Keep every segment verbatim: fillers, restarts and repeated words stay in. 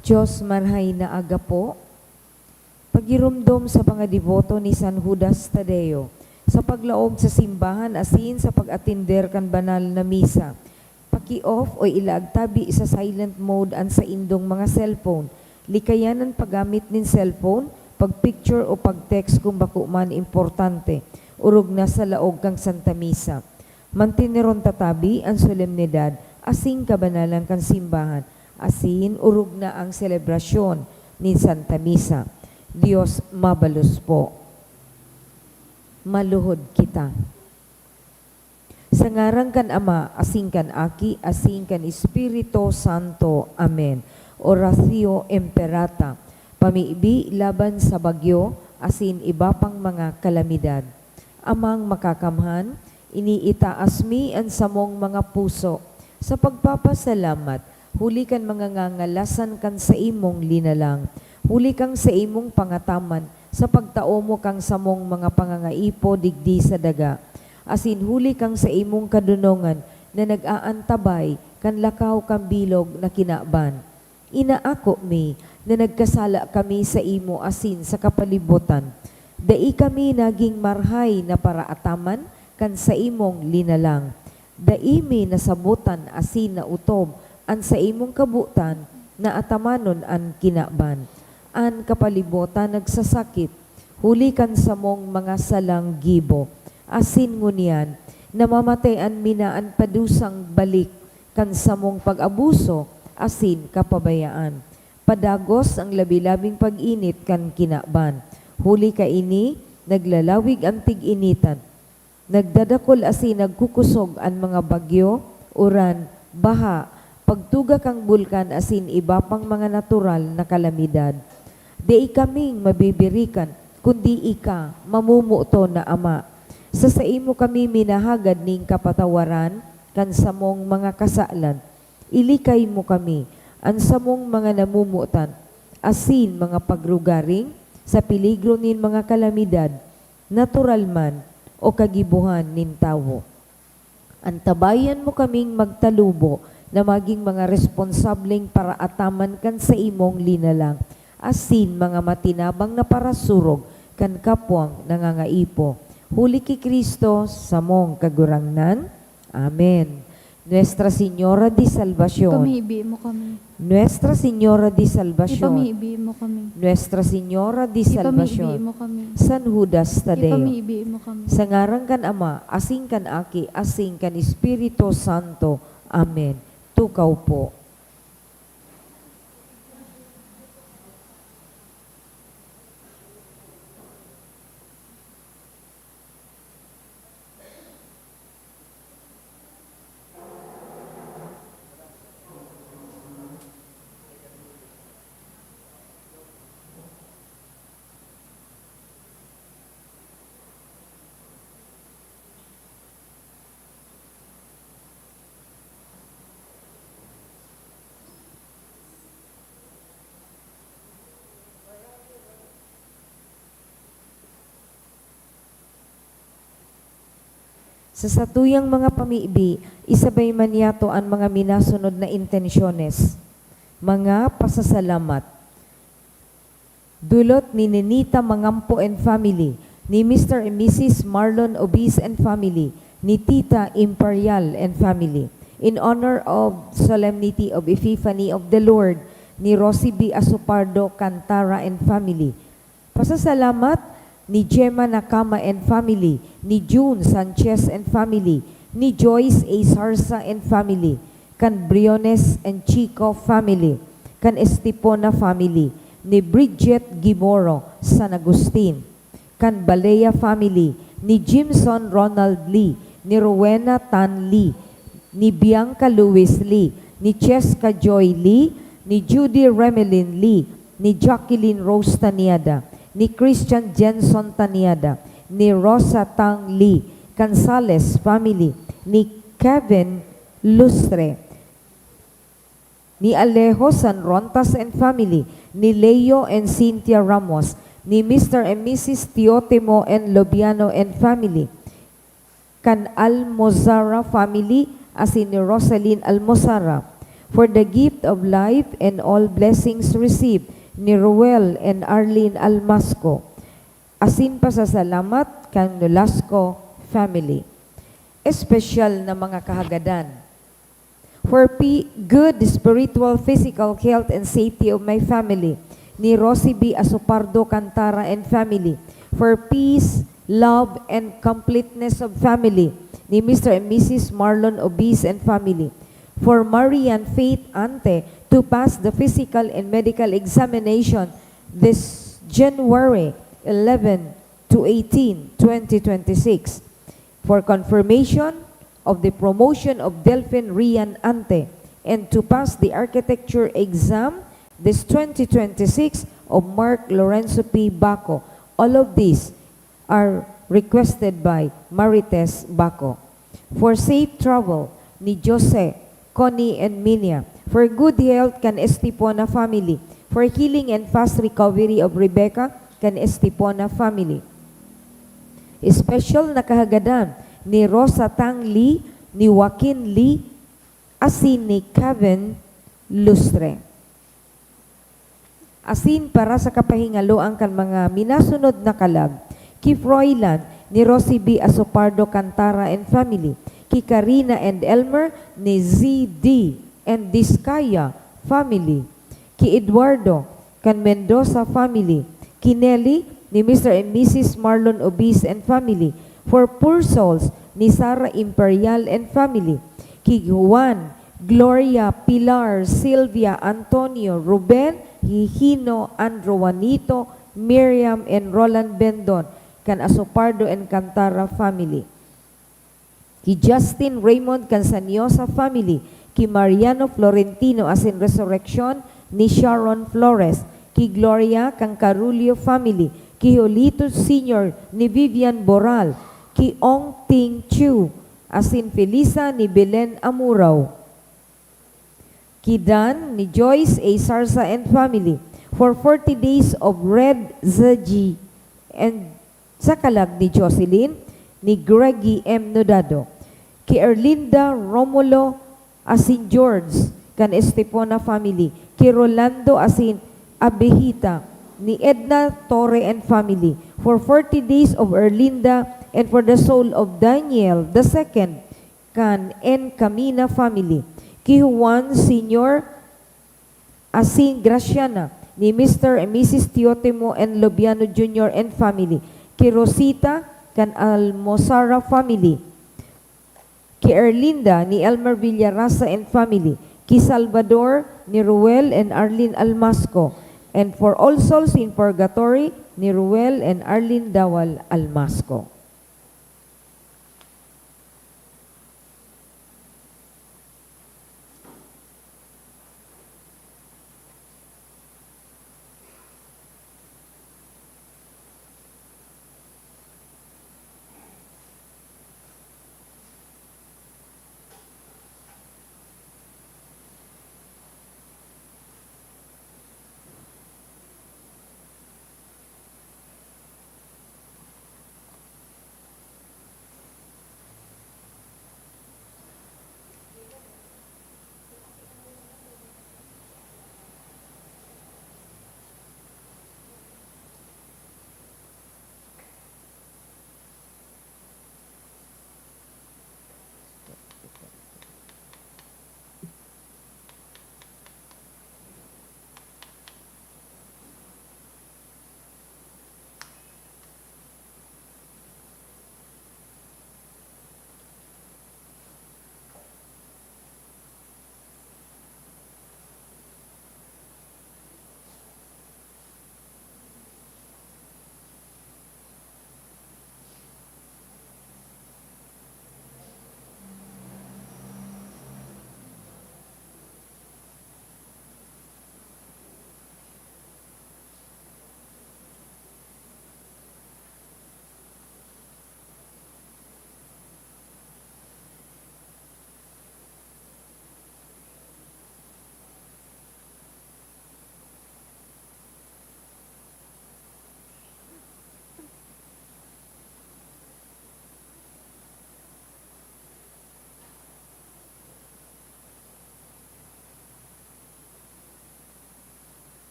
Dios, marhay na aga po. Pagiromdom sa mga deboto ni San Judas Tadeo sa paglaog sa simbahan asin sa pag-atender kan banal na misa. Paki-off o ilaag tabi sa silent mode an saindong mga cellphone. Likayan an paggamit nin cellphone, pag-picture o pag-text kun bako man importante, orog na sa laog kan Santa Misa. Manteneron ta tabi an solemnidad asin kabanalan kan simbahan, asin orog na ang selebrasyon nin Santa Misa. Dios mabalos po. Maluhod kita. Sa ngaran kan Ama, asin kan Aki, asin kan Espiritu Santo. Amen. Oratio Imperata. Pamibi laban sa bagyo, asin iba pang mga kalamidad. Amang Makakamhan, iniitaas mi an samong mga puso sa pagpapasalamat huli kan mga ngangalasan kan saimong linalang, huli kan saimong pangataman sa pagtao mo kan samong mga pangangaipo digdi sa daga, asin huli kan saimong kadonongan na nag-aantabay kan lakaw kan bilog na kinaban. Inaako mi na nagkasala kami saimo asin sa kapalibotan. Dai kami nagin marhay na paraataman kan saimong linalang. Dai mi nasabotan asin naotob an saimong kabotan na atamanon an kinaban. An kapalibotan nagsasakit huli kan samong mga salang gibo, asin ngunyan namamatayan mi na an padusang balik kan samong pag-abuso asin kapabayaan. Padagos an labi-labing pag-init kan kinaban. Huli kaini, naglalawig an tig-initan. Nagdadakul asin nagkukusog an mga bagyo, uran, baha, pagtuga kan bulkan asin iba pang mga natural na kalamidad. Dai kaming mabibirikan, kundi ika, mamomoton na Ama. Sa saimo kami minahagad nin kapatawaran kan samong mga kasalan. Ilikay mo kami, an samong mga namomotan, asin mga pagrugaring sa peligro nin mga kalamidad, natural man o kagibohan nin tawo. Antabayan mo kaming magtalubo na magin mga responsableng paraataman kan saimong linalang, asin mga matinabang na parasurog kan kapwang nangangaipo. Huli ki Cristo, samong Kagurangnan. Amen. Nuestra Señora de Salvacion. Ipamibi mo kami. Nuestra Señora de Salvacion. Ipamibi mo kami. Nuestra Señora de Ipamibi Salvacion. Mo kami. San Judas Tadeo. Ipamibi mo kami. Sa ngaran kan Ama, asin kan Aki, asin kan Espiritu Santo. Amen. Tukaw po. Sa satuyang mga pamibi, isabay man yato an mga minasunod na intensyones. Mga pasasalamat. Dulot ni Nenita Mangampo and family, ni Mister and Missus Marlon Obis and family, ni Tita Imperial and family. In honor of Solemnity of Epiphany of the Lord, ni Rosie B. Asopardo Cantara and family. Pasasalamat ni Gemma Nakama and family, ni June Sanchez and family, ni Joyce A. Zarza and family, kan Briones and Chico family, kan Estepona family, ni Bridget Gimoro, San Agustin, kan Balea family, ni Jimson Ronald Lee, ni Rowena Tan Lee, ni Bianca Louis Lee, ni Cheska Joy Lee, ni Judy Remelin Lee, ni Jacqueline Rose Taniada, ni Christian Jenson Taniada, ni Rosa Tang Lee, Cansales family, ni Kevin Lustre, ni Alejo Sanrontas and family, ni Leo and Cynthia Ramos, ni Mister and Missus Teotimo and Lobiano and family, kan Almozara family asin ni Rosalyn Almozara. for the gift of life and all blessings received ni Ruel and Arlene Almasco, asin pasasalamat kan Nolasco family. Espesyal na mga kahagadan. For pi-, good spiritual, physical health and safety of my family, ni Rosie B. Asopardo Cantara and family. For peace, love, and completeness of family, ni Mister and Missus Marlon Obis and family. For Marian Faith Ante to pass the physical and medical examination this January eleven to eighteen, twenty twenty-six. For confirmation of the promotion of Delphin Rian Ante and to pass the architecture exam this twenty twenty-six of Mark Lorenzo P. Baco. All of these are requested by Marites Baco. For safe travel ni Jose, Connie, and Minia. For good health kan Estipona family. For healing and fast recovery of Rebecca kan Estipona family. Special na kahagadan ni Rosa Tang Lee, ni Joaquin Lee, asin ni Kevin Lustre. Asin para sa kapahingaloan kan mga minasunod na kalag, ki Froilan ni Rosie B. Asopardo Cantara and family, ki Karina and Elmer ni Z D and Discaya family, ki Eduardo kan Mendoza family, ki Nelly ni Mister and Missus Marlon Obis and family, for poor souls ni Sara Imperial and family, ki Juan, Gloria, Pilar, Sylvia, Antonio, Ruben, Hihino, Andrew, Juanito, Miriam, and Roland Bendon, kan Asopardo and Cantara family. Ki Justin Raymond kan Saniosa family, ki Mariano Florentino asin Resurreccion ni Sharon Flores, ki Gloria kan Carulio family, ki Jolito Senior ni Vivian Boral, ki Ong Ting Chiu, asin Felisa ni Belen Amurao. Ki Dan ni Joyce A. Sarza and family, for forty days of Red Zaji and sa kalag ni Jocelyn, ni Greggy M. Nodado. Ki Erlinda Romulo asin George kan Estepona family, ki Rolando asin Abejita, ni Edna Torre and family, for forty days of Erlinda and for the soul of Daniel the second kan N. Camina family, ki Juan Senior asin Graciana, ni Mister and Missus Teotimo and Lobiano Junior and family, ki Rosita kan Almozara family, ki Erlinda ni Elmer Villarasa and family, ki Salvador ni Ruel and Arlene Almasco, and for all souls in purgatory ni Ruel and Arlene Dawal Almasco.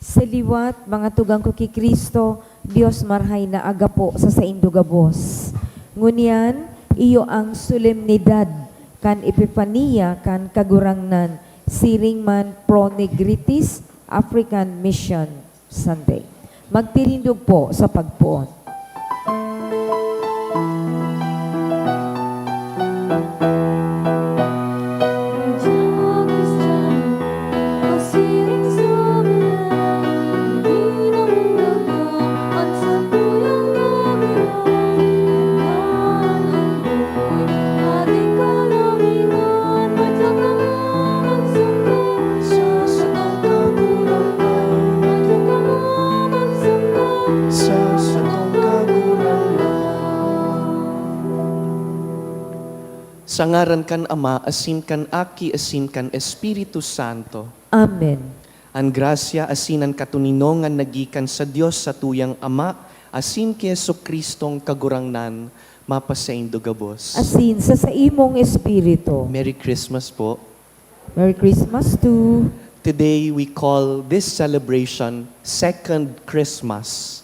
Sa liwat, mga tugang ko ki Cristo, Dios marahay na aga po sa saindo gabos. Ngunyan, iyo ang solemnidad kan Epifania kan Kagurangnan, siring man Pro Negritis African Mission Sunday. Magtirindog po sa pagpoon. Sa satong Kagurangnan. Sa ngaran kan Ama, asin kan Aki, asin kan Espiritu Santo. Amen. An grasya asin an katoninongan nagikan sa Dios satuyang Ama, asin ki Jesu-Cristong Kagurangnan, mapasaindo gabos. Asin sa saimong espiritu. Merry Christmas po. Merry Christmas too. Today, we call this celebration Second Christmas.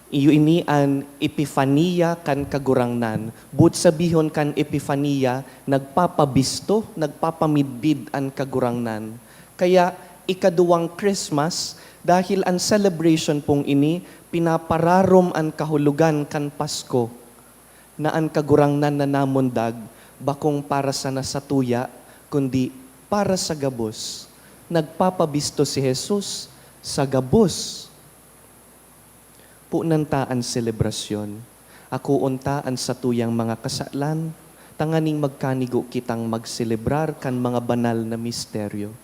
Iyo ini an Epifania kan Kagurangnan. Boot sabihon kan Epifania, nagpapabisto, nagpapamidbid an Kagurangnan. Kaya, ikaduwang Christmas, dahil an celebration pong ini, pinapararom an kahulogan kan Pasko. Na an Kagurangnan na namundag, bakong para sana satuya, kundi para sa gabos. Nagpapabisto si Jesus sa gabos. Punan ta an selebrasyon. Akoon ta an satuyang mga kasalan, tanganing magkanigo kitang magselebrar kan mga banal na misteryo.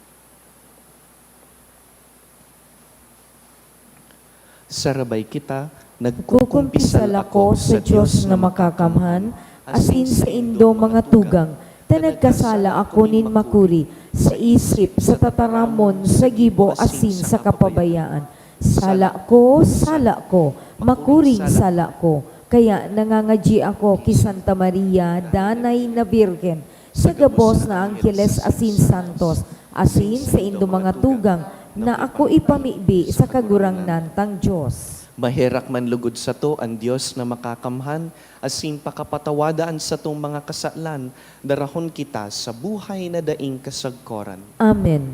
Sarabay kita, nagkukumpisal ako sa Dios na Makakamhan, asin saindo, mga tugang, ta nagkasala ako nin makuri, sa isip, sa tataramon, sa gibo, asin sa kapabayaan. Sala ko, sala ko, makuring sala ko. Kaya nangangadyi ako ki Santa Maria, Danay na Birhen, sa gabos na angheles asin santos, asin saindo, mga tugang, na ako ipamibi sa Kagurangnan tang Dios. Maherak man lugod sato an Dios na Makakamhan, asin pakapatawada an satong mga kasalan, darahon kita sa buhay na daing kasagkoran. Amen.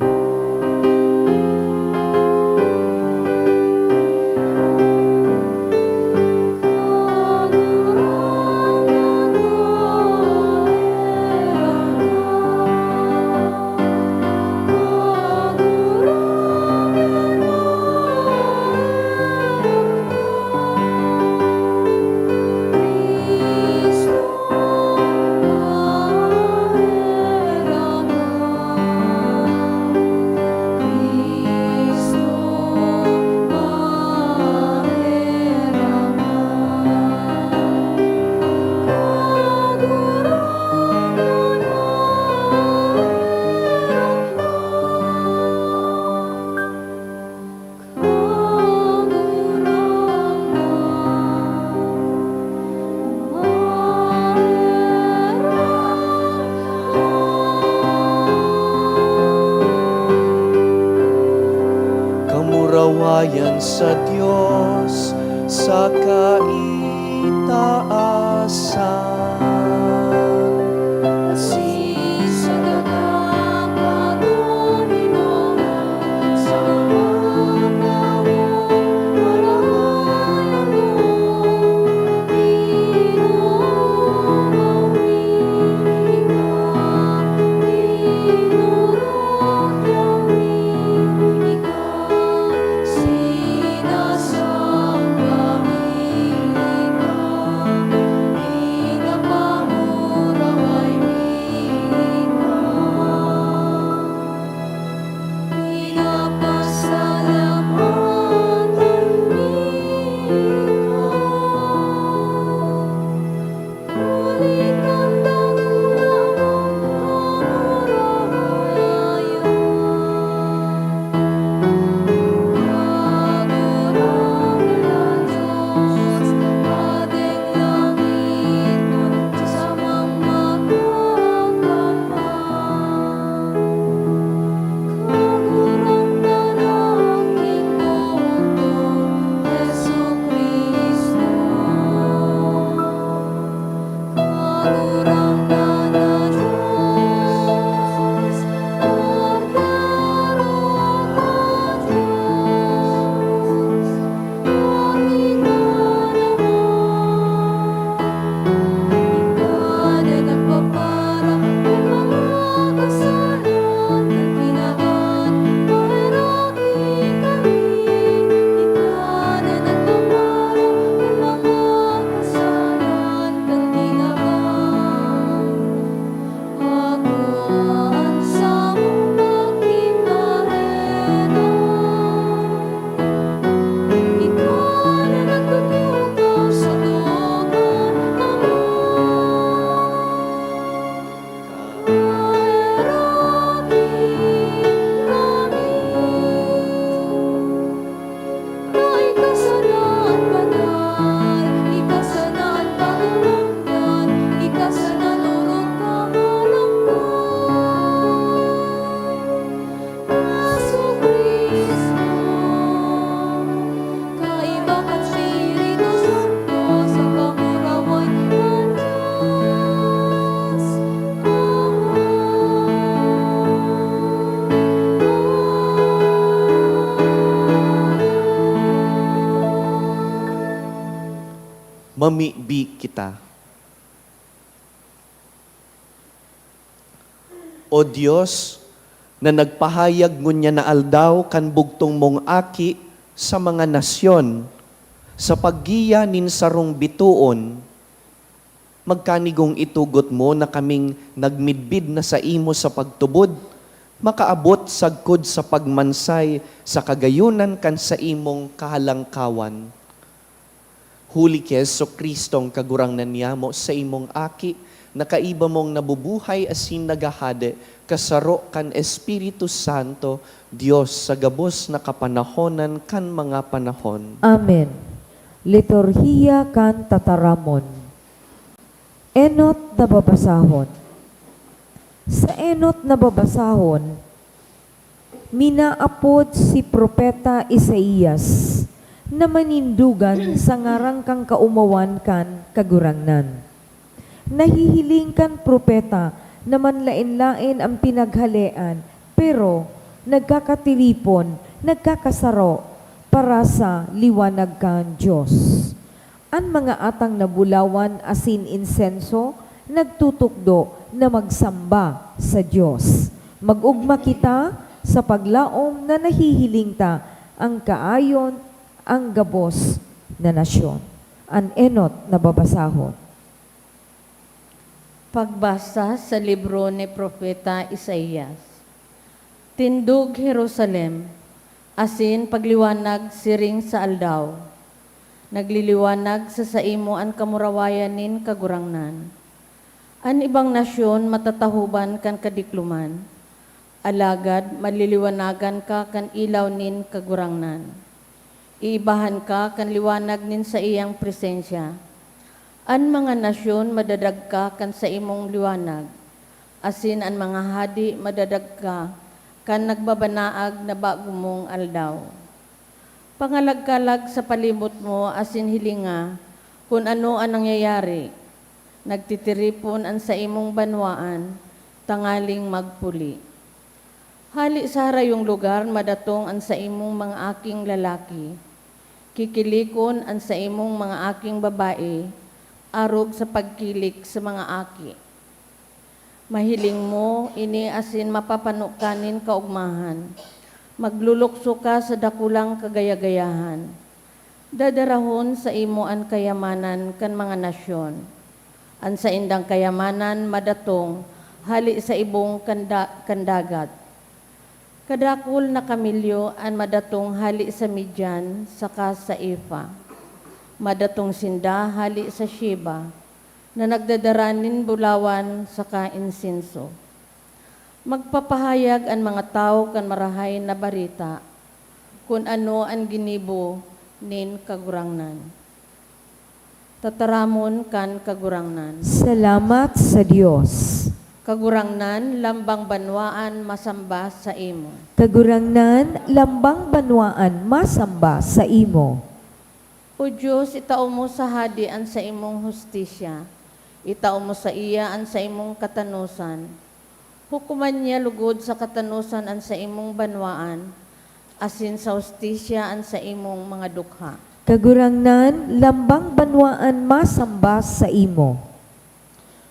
Kamurawayan sa Dios sa kaitaasan. Mamibi kita. O Dios, na nagpahayag ngunyan na aldaw kan bugtong mong Aki sa mga nasyon, sa paggiya nin sarong bitoon, magkanigong itugot mo na kaming nagmidbid na saimo sa pagtubod, makaabot sagkod sa pagmansay sa kagayonan kan saimong kahalangkawan. Huli ki Jesu-Cristong Kagurangnan niyamo, saimong Aki, na kaiba mong nabubuhay asin naghahade, kasaro kan Espiritu Santo, Dios sa gabos na kapanahonan kan mga panahon. Amen. Liturhiya kan Tataramon. Enot na babasahon. Sa enot na babasahon, minaapod si Propeta Isaias na manindogan sa ngaran kan kaomawan kan Kagurangnan. Nahihiling kan propeta na manlaen-laen an pinaghalean, pero nagkakatiripon, nagkakasaro para sa liwanag kan Dios. An mga atang na bulawan asin insenso nagtutukdo na magsamba sa Dios. Mag-ogma kita sa paglaom na nahihiling ta an kaayon kan gabos na nasyon. An enot na babasahon. Pagbasa sa libro ni Propeta Isaias. Tindog, Jerusalem, asin pagliwanag siring sa aldaw. Nagliliwanag sa saimo an kamurawayan nin Kagurangnan. An ibang nasyon matatahoban kan kadikloman, alagad maliliwanagan ka kan ilaw nin Kagurangnan. Iibahan ka kan liwanag nin saiyang presensya. An mga nasyon madadagka kan saimong liwanag, asin an mga hade madadagka kan nagbabanaag na bago mong aldaw. Pangalagkalag sa palibot mo asin hilinga kun ano an nangyayari. Nagtitiripon an saimong banwaan tangaling magpuli. Hale sa harayong lugar madatong an saimong mga aking lalaki. Kikilikon an saimong mga aking babae arog sa pagkilik sa mga aki. Mahiling mo ini asin mapapano ka nin kaogmahan. Maglulukso ka sa dakulang kagaya-gayahan. Dadarahon saimo an kayamanan kan mga nasyon. An saindang kayamanan madatong hale sa ibong kan da-, kan dagat. Kadakul na kamelyo an madatong hale sa Midian saka sa Efa. Madatong sinda hale sa Sheba, na nagdadara nin bulawan saka insenso. Magpapahayag an mga tawo kan Marahay na Bareta kun ano an ginibo nin Kagurangnan. Tataramon kan Kagurangnan. Salamat sa Dios. Kagurangnan, lambang banwaan masamba saimo. Kagurangnan, lambang banwaan masamba saimo. O Dios, itao mo sa hade an saimong hustisya. Itao mo saiya an saimong katanosan. Hukoman niya lugod sa katanosan an saimong banwaan, asin sa hustisya an saimong mga dukha. Kagurangnan, lambang banwaan masamba saimo.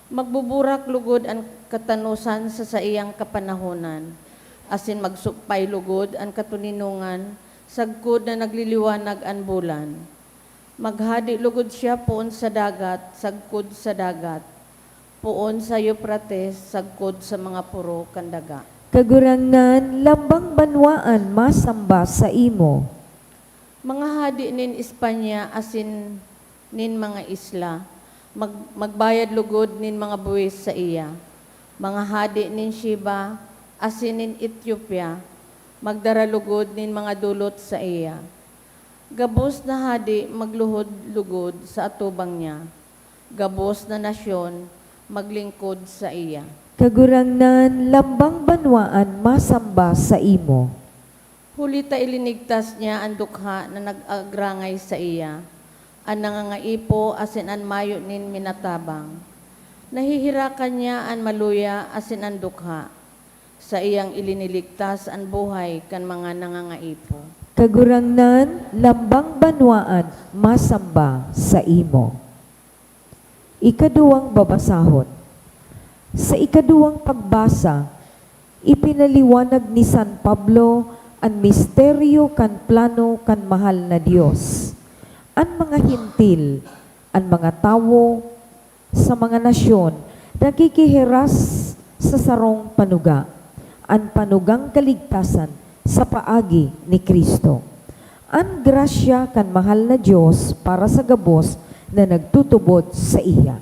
Magbuburak lugod an katanosan sa saiyang kapanahonan, asin magsupay lugod an katoninongan sagkod na nagliliwanag an bulan. Maghade lugod siya poon sa dagat sagkod sa dagat, poon sa Eufrates sagkod sa mga poro kan daga. Kagurangnan, lambang banwaan masamba saimo. Mga hade nin Espanya asin nin mga isla, mag-, magbayad lugod nin mga buwis saiya. Mga hade nin Sheba asin nin Etiopia, magdara lugod nin mga dolot saiya. Gabos na hade magluhod lugod sa atubang niya. Gabos na nasyon maglingkod saiya. Kagurangnan, lambang banwaan masamba saimo. Huli ta ilinigtas niya an dukha na nag-agrangay saiya, an nangangaipo asin an mayo nin minatabang. Naheherakan niya an maluya asin an dukha. Saiyang iliniligtas an buhay kan mga nangangaipo. Kagurangnan, lambang banwaan masamba saimo. Ikaduwang babasahon. Sa ikaduwang pagbasa, ipinaliwanag ni San Pablo an misteryo kan plano kan mahal na Dios. An mga Hentil, an mga tawo sa mga nasyon, nakikihiras sa sarong panuga, an panugang kaligtasan sa paagi ni Cristo. An grasya kan mahal na Dios para sa gabos na nagtutubod saiya.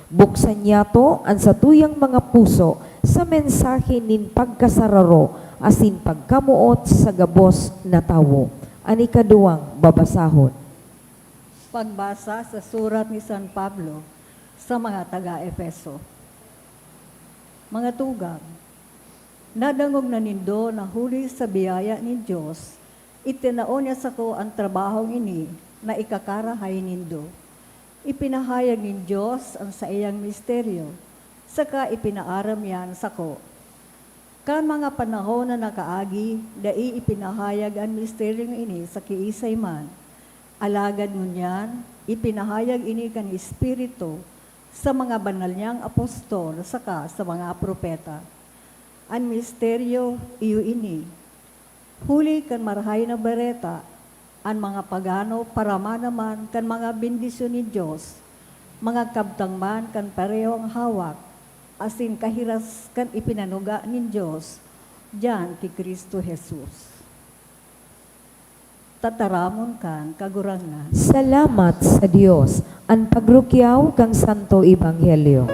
Buksan niyato an satuyang mga puso sa mensahe nin pagkasararo asin pagkamoot sa gabos na tawo. An ikaduwang babasahon. Pagbasa sa surat ni San Pablo sa mga taga-Efeso. Mga tugang, nadangog na nindo na huli sa biyaya nin Dios, itinao niya sako an trabahong ini na ikakarahay nindo. Ipinahayag nin Dios an saiyang misteryo, saka ipinaaram iyan sako. Kan mga panahon na nakaagi, dai ipinahayag an misteryong ini sa kiisay man. Alagad ngunyan, ipinahayag ini kan Espiritu sa mga banal niyang apostol saka sa mga propeta. An misteryo iyo ini. Huli kan Marahay na Bareta, an mga pagano parama naman kan mga bendisyon nin Dios, mga kabtang man kan parehong hawak, asin kahiras kan ipinanuga nin Dios diyan ki Cristo Jesus. Tataramon kan Kagurangnan. Salamat sa Dios. An pagrukyaw kan Santo Ebanghelyo.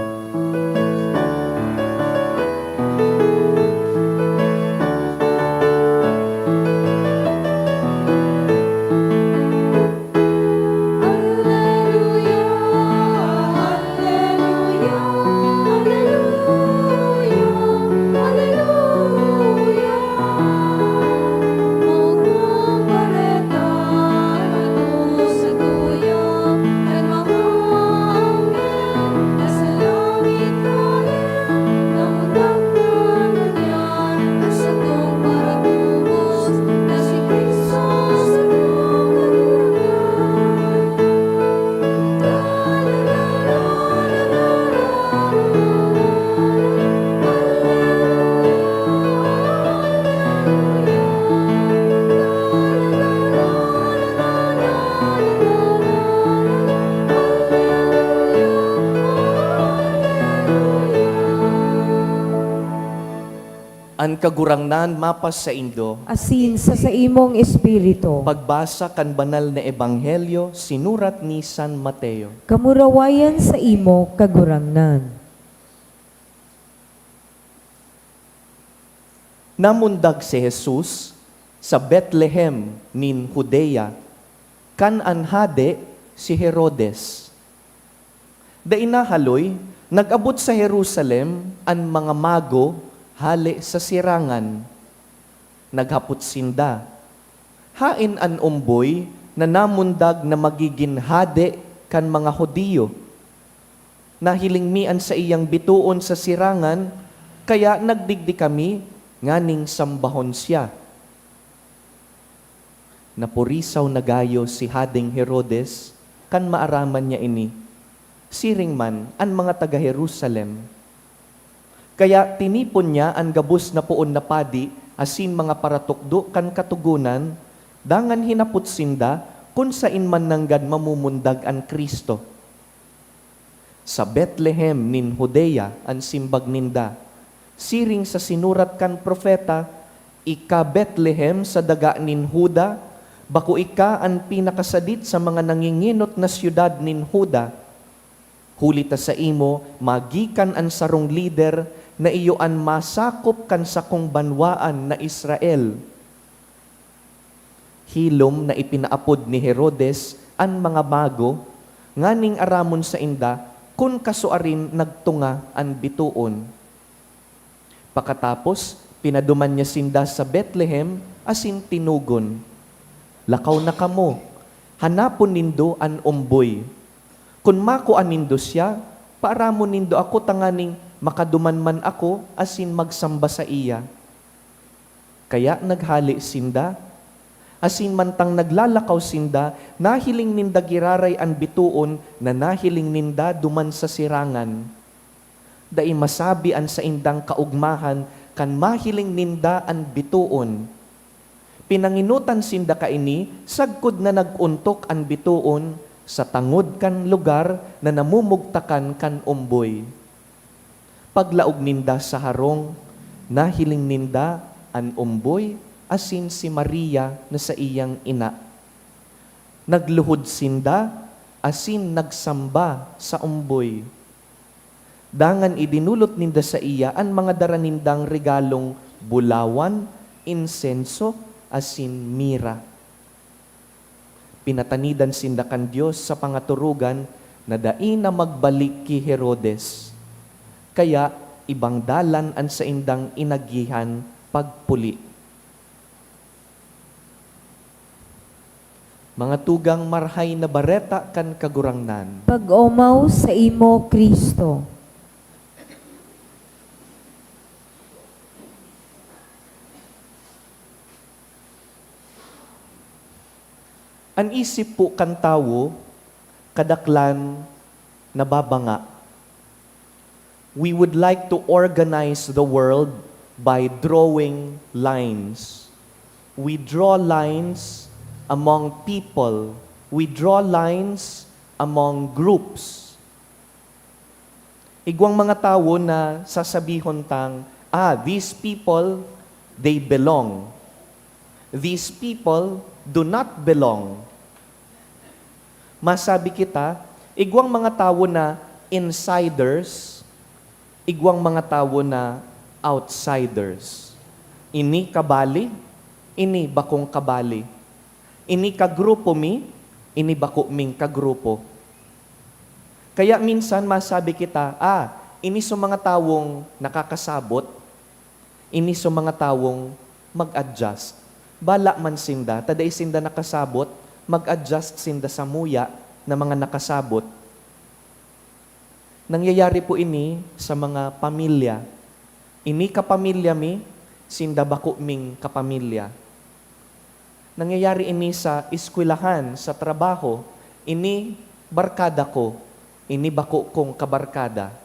An Kagurangnan mapasaindo. Asin sa saimong espiritu. Pagbasa kan Banal na Ebanghelyo sinurat ni San Mateo. Kamurawayan saimo, Kagurangnan. Namundag si Jesus sa Betlehem nin Judea, kan an hade si Herodes. Dai nahaloy, nag-abot sa Jerusalem an mga mago hale sa sirangan. Naghapot sinda, "Haen an omboy na namundag na magigin hade kan mga Judio?" Nahiling mi an saiyang bitoon sa sirangan, kaya nagdigdi kami nganing sambahon siya. Napurisaw na gayo si Hadeng Herodes kan maaraman niya ini, siring man an mga taga Jerusalem. Kaya tinipon niya an gabos na poon na padi asin mga paratukdo kan Katogonan, dangan hinapot sinda kun saen man nanggad mamumundag an Cristo. "Sa Betlehem nin Judea," an simbag ninda, "siring sa sinurat kan propeta, 'Ika, Betlehem, sa daga nin Juda, bako ika an pinakasadit sa mga nangingenot na syudad nin Juda. Huli ta saimo magikan an sarong lider na iyo an masakop kan sakong banwaan na Israel.'" Hilom na ipinaapod ni Herodes an mga mago nganing aramon sainda kun kasuarin nagtunga an bitoon. Pakatapos, pinaduman niya sinda sa Betlehem asin tinugon, "Lakaw na kamo, hanapon nindo an omboy. Kun makua nindo siya, paaramon nindo ako tanganing makaduman man ako asin magsamba saiya." Kaya naghale sinda, Asin mantang naglalakaw sinda, nahiling ninda giraray an bitoon na nahiling ninda duman sa sirangan. Dai masabi an saindang kaogmahan kan mahiling ninda an bitoon. Pinangenotan sinda kaini sagkod na nag-ontok an bitoon sa tangod kan lugar na namumugtakan kan omboy. Paglaog ninda sa harong, nahiling ninda an omboy asin si Maria na saiyang ina. Nagluhod sinda asin nagsamba sa omboy. Dangan idinolot ninda saiya an mga dara nindang regalong bulawan, insenso, asin mira. Pinatanidan sinda kan Dios sa pangatorogan na dai na magbalik ki Herodes. Kaya ibang dalan an saindang inagihan pagpuli. Mga tugang, Marahay na Bareta kan Kagurangnan. Pag-omaw saimo, Cristo. An isip po kan tawo, kadaklan nababanga. We would like to organize the world by drawing lines. We draw lines among people. We draw lines among groups. Igwang mga tawo na sasabihon tang, "Ah, these people, they belong. These people do not belong." Masabi kita, igwang mga tawo na insiders, igwang mga tawo na outsiders. Ini kabali, ini bakong kabali. Ini kagrupo mi, ini bako ming kagrupo. Kaya minsan masabi kita, "Ah, ini so mga tawong nakakasabot, ini so mga tawong mag-adjust." Bala man sinda, ta dai sinda nakasabot, mag-adjust sinda samuya na mga nakasabot. Nangyayari po ini sa mga pamilya. Ini kapamilya mi, sinda bako ming kapamilya. Nangyayari ini sa eskwelahan, sa trabaho. Ini barkada ko, ini bako kong kabarkada.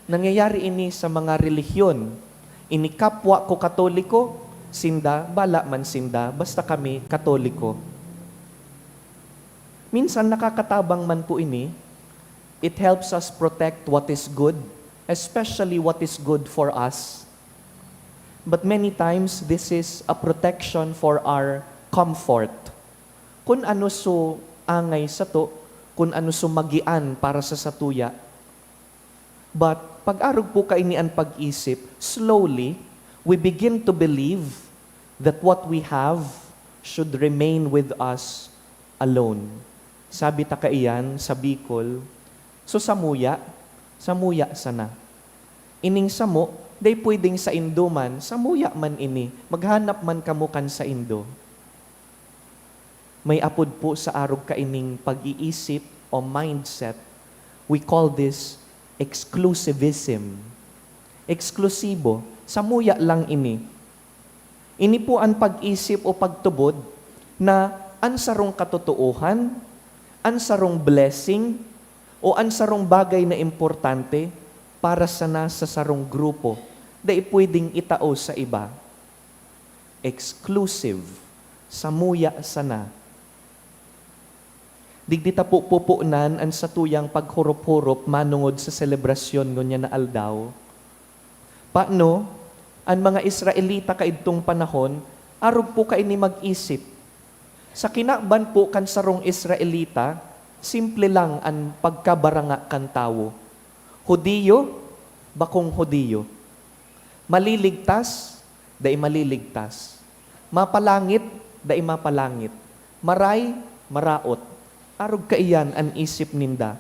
Nangyayari ini sa mga relihiyon. Ini kapwa ko Katoliko, sinda, bala man sinda, basta kami Katoliko. Minsan nakakatabang man po ini. It helps us protect what is good, especially what is good for us. But many times, this is a protection for our comfort. Kun ano so angay sato, kun ano so magian para sa satuya. But pag-arog po kaini an pag-isip, slowly, we begin to believe that what we have should remain with us alone. Sabi ta kaiyan sa Bicol, "So samuya, samuya sana." Ining samo, dai pwedeng saindo man, samuya man ini, maghanap man kamo kan saindo. May apod po sa arog kaining pag-iisip o mindset. We call this exclusivism. Eksklusibo, samuya lang ini. Ini po an pag-isip o pagtubod na an sarong katotoohan, an sarong blessing, o an sarong bagay na importante para sana sa sarong grupo, dai pwedeng itao sa iba. Exclusive, samuya sana. Digdi ta po pupunan an satuyang paghurop-hurop manongod sa selebrasyon ngunyan na aldaw. Paano? An mga Israelita kaidtong panahon, arog po kaini mag-isip. Sa kinaban po kan sarong Israelita, simple lang an pagkabaranga kan tawo. Hudiyo, bakong Hudiyo. Maliligtas, dai maliligtas. Mapalangit, dai mapalangit. Maray, maraot. Arog kaiyan an isip ninda.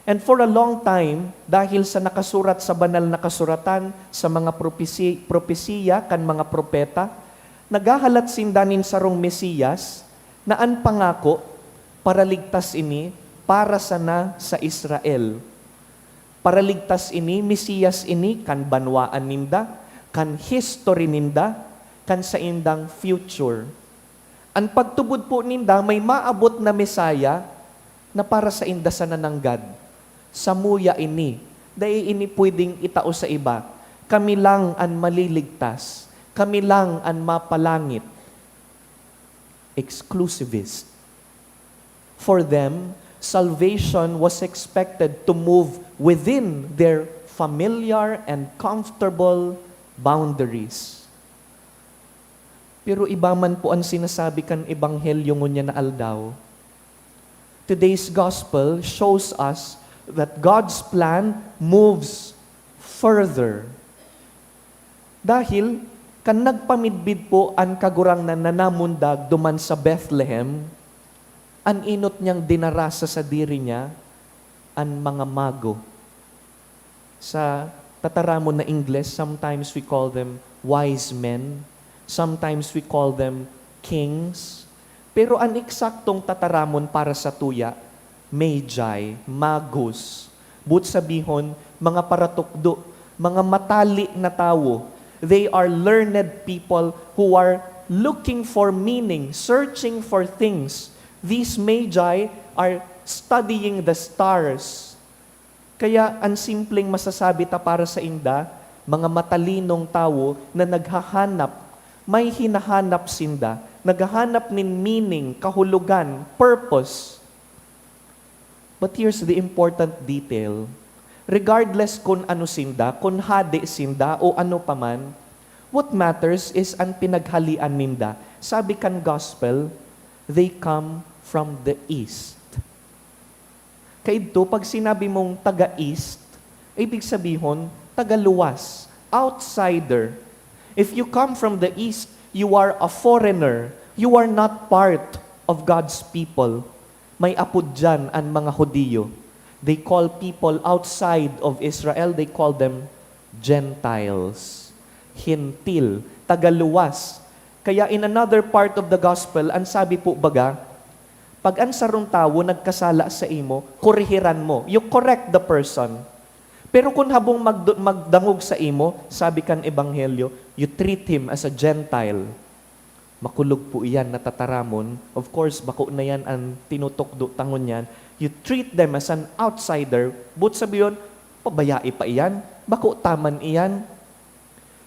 And for a long time, dahil sa nakasurat sa banal na kasuratan, sa mga propesi-, propesiya kan mga propeta, naghahalat sinda nin sarong Mesiyas na an pangako, paraligtas ini para sana sa Israel. Paraligtas ini, Mesiyas ini kan banwaan ninda, kan history ninda, kan saindang future. An pagtubod po ninda may maabot na Messiah na para sainda sana nanggad. Samuya ini, dai ini pwedeng itao sa iba. Kami lang an maliligtas. Kami lang an mapalangit. Exclusivist. For them, salvation was expected to move within their familiar and comfortable boundaries. Pero iba man po an sinasabi kan ebanghelyo ngunyan na aldaw. Today's gospel shows us that God's plan moves further. Dahil kan nagpamidbid po an Kagurangnan na namundag duman sa Bethlehem, an enot niyang dinara sa sadiri niya an mga mago. Sa tataramon na Ingles, sometimes we call them wise men, sometimes we call them kings. Pero an eksaktong tataramon para sa tuya, magi, magos. Boot sabihon, mga paratukdo, mga matali na tawo. They are learned people who are looking for meaning, searching for things. These magi are studying the stars. Kaya an simpleng masasabi ta para sainda, mga matalinong tawo na naghahanap, may hinahanap sinda, naghahanap nin meaning, kahulogan, purpose. But here's the important detail. Regardless kun ano sinda, kun hade sinda o ano pa man, what matters is an pinaghalean ninda. Sabi kan gospel, "They come from the east." Kaidto, pag sinabi mong taga-east, ibig sabihon, taga-luwas, outsider. If you come from the east, you are a foreigner. You are not part of God's people. May apod diyan an mga Judio. They call people outside of Israel, they call them Gentiles. Hentil, taga-luwas. Kaya in another part of the gospel, an sabi po baga, pag an sarong tawo nagkasala sa imo, korehiran mo. You correct the person. Pero kun habong magdo-, magdangog sa imo, sabi kan ebanghelyo, you treat him as a Gentile. Makulog po iyan na tataramon. Of course, bako na yan an tinutukdo ta ngunyan. You treat them as an outsider. Boot sabihon, pabayai pa iyan. Bako ta man iyan.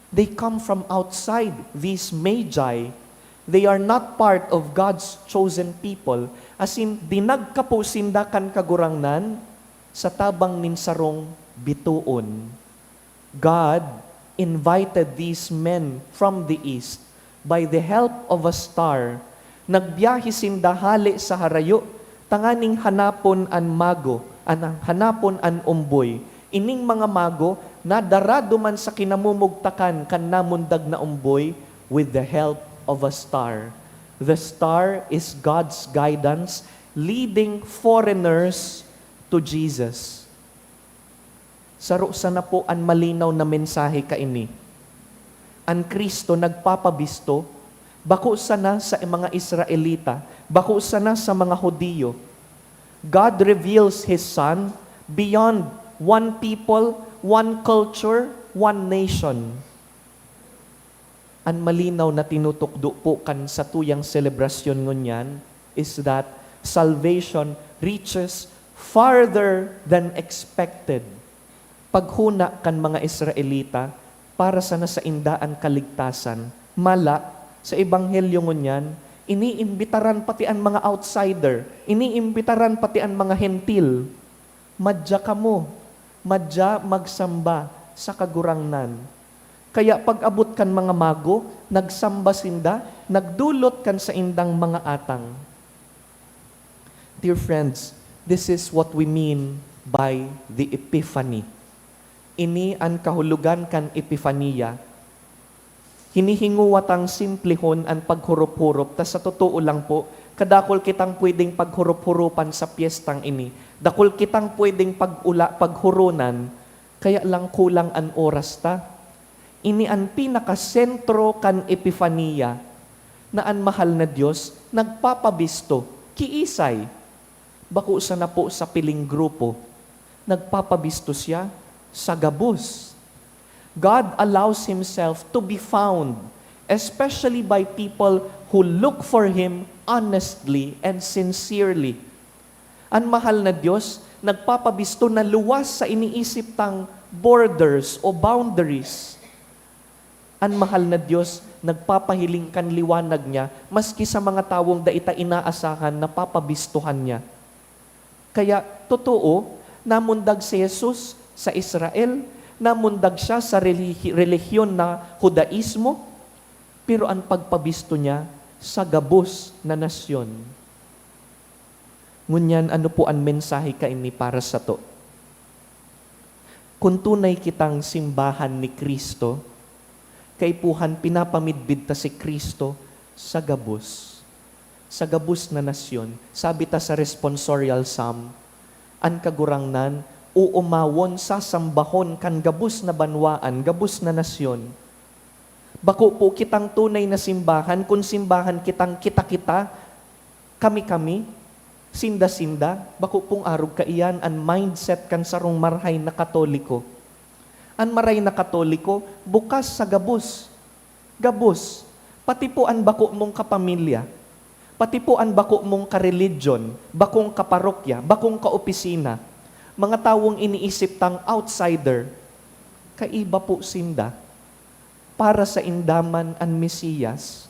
They come from outside, these magi. They are not part of God's chosen people. Asin, dinagkapo sinda kan Kagurangnan sa tabang nin sarong bitoon. God invited these men from the east by the help of a star. Nagbiyahe sinda hale sa harayo tanganing hanapon an mago, an, hanapon an omboy. Ining mga mago nadara duman sa kinamumugtakan kan namundag na omboy with the help of a star. The star is God's guidance leading foreigners to Jesus. Saro sana po an malinaw na mensahe kaini. An Cristo nagpapabisto, bako sana sa mga Israelita, bako sana sa mga Judio. God reveals His Son beyond one people, one culture, one nation. An malinaw na tinutukdo po kan satuyang selebrasyon ngunyan is that salvation reaches farther than expected. Paghona kan mga Israelita, para sana sainda an kaligtasan. Mala, sa ebanghelyo ngunyan, iniimbitaran pati an mga outsider, iniimbitaran pati an mga Hentil. Madya kamo, madya magsamba sa Kagurangnan. Kaya pag-abot kan mga mago, nagsamba sinda, nagdolot kan saindang mga atang. Dear friends, this is what we mean by the Epiphany. Ini an kahulogan kan Epifania. Hinihingowa tang simplehon an paghurup-hurup, ta sa totoo lang po, kadakul kitang pwedeng paghurup-hurupan sa pyestang ini. Dakul kitang pwedeng pag-ula-, paghuronan, kaya lang kulang an oras ta. Ini an pinakasentro kan Epifania, na an mahal na Dios nagpapabisto. Kiisay? Bako sana po sa piling grupo. Nagpapabisto siya sa gabos. God allows Himself to be found, especially by people who look for Him honestly and sincerely. An mahal na Dios nagpapabisto na luwas sa iniisip tang borders o boundaries. An mahal na Dios nagpapahiling kan liwanag niya maski sa mga tawong dai ta inaasahan na papabistohan niya. Kaya, totoo, namundag si Jesus sa Israel, namundag siya sa relihi-, relihiyon na Judaismo, pero an pagpabisto niya sa gabos na nasyon. Ngunyan, ano po an mensahe kaini para sato? Kun tunay kitang simbahan ni Cristo, kaipuhan pinapamidbid ta si Cristo sa gabos. Sa gabos na nasyon, sabi ta sa responsorial psalm, "An Kagurangnan uomawon, sasambahon kan gabos na banwaan, gabos na nasyon." Bako po kitang tunay na simbahan kun simbahan kitang kita-kita, kami-kami, sinda-sinda. Bako pong arog kaiyan an mindset kan sarong marahay na Katoliko. An maray na Katoliko, bukas sa gabos. Gabos. Pati po an bako mong kapamilya. Pati po an bako mong kareligion, bakong kaparokya, bakong kaopisina. Mga tawong iniisip tang outsider. Kaiba po sinda. Para sainda man an Mesiyas.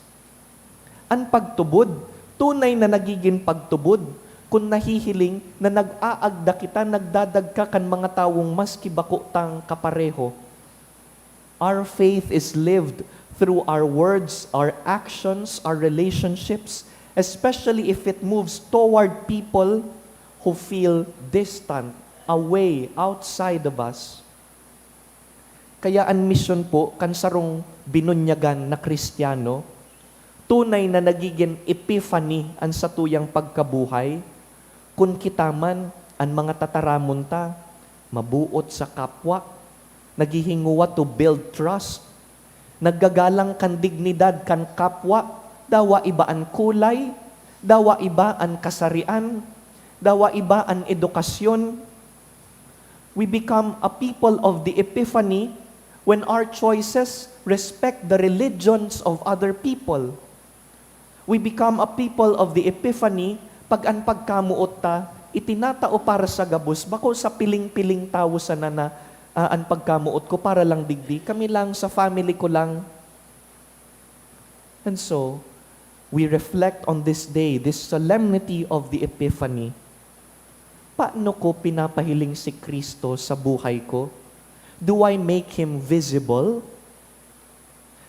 An pagtubod, tunay na nagigin pagtubod, kun nahihiling na nag-aagda kita, nagdadagka kan mga tawong maski bako tang kapareho. Our faith is lived through our words, our actions, our relationships, especially if it moves toward people who feel distant, away, outside of us. Kaya an misyon po kan sarong binunyagan na Kristiyano, tunay na nagigin epiphany an satuyang pagkabuhay, kun kita man, an mga tataramon ta, mabuot sa kapwa, naghihinguwa to build trust, naggagalang kan dignidad kan kapwa, dawa iba an kulay, dawa iba an kasarian, dawa iba an edukasyon. We become a people of the epiphany when our choices respect the religions of other people. We become a people of the epiphany pag an pagkamoot ta itinatao para sa gabos, bako sa piling-piling tawo sana na, ah, an pagkamoot ko para lang digdi, kami lang, sa family ko lang. And so, we reflect on this day, this solemnity of the Epiphany. Paano ko pinapahiling si Cristo sa buhay ko? Do I make Him visible?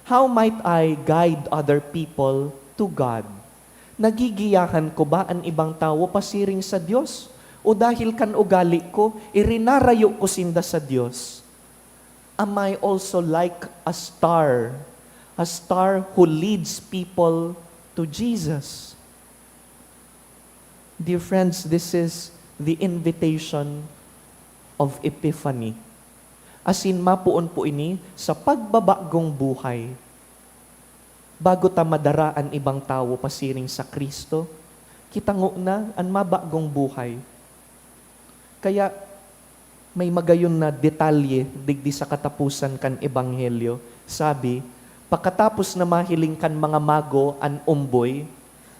How might I guide other people to God? Nagigiyahan ko ba an ibang tawo pasiring sa Dios? O dahil kan ugali ko, irinarayo ko sinda sa Dios? Am I also like a star? A star who leads people to Jesus? Dear friends, this is the invitation of Epiphany. Asin mapoon po ini sa pagbabagong buhay. Bago ta madara an ibang tawo pasiring sa Cristo, kita ngona an mabagong buhay. Kaya, may magayon na detalye digdi sa kataposan kan ebanghelyo. Sabi, "Pakatapos na mahiling kan mga mago an omboy,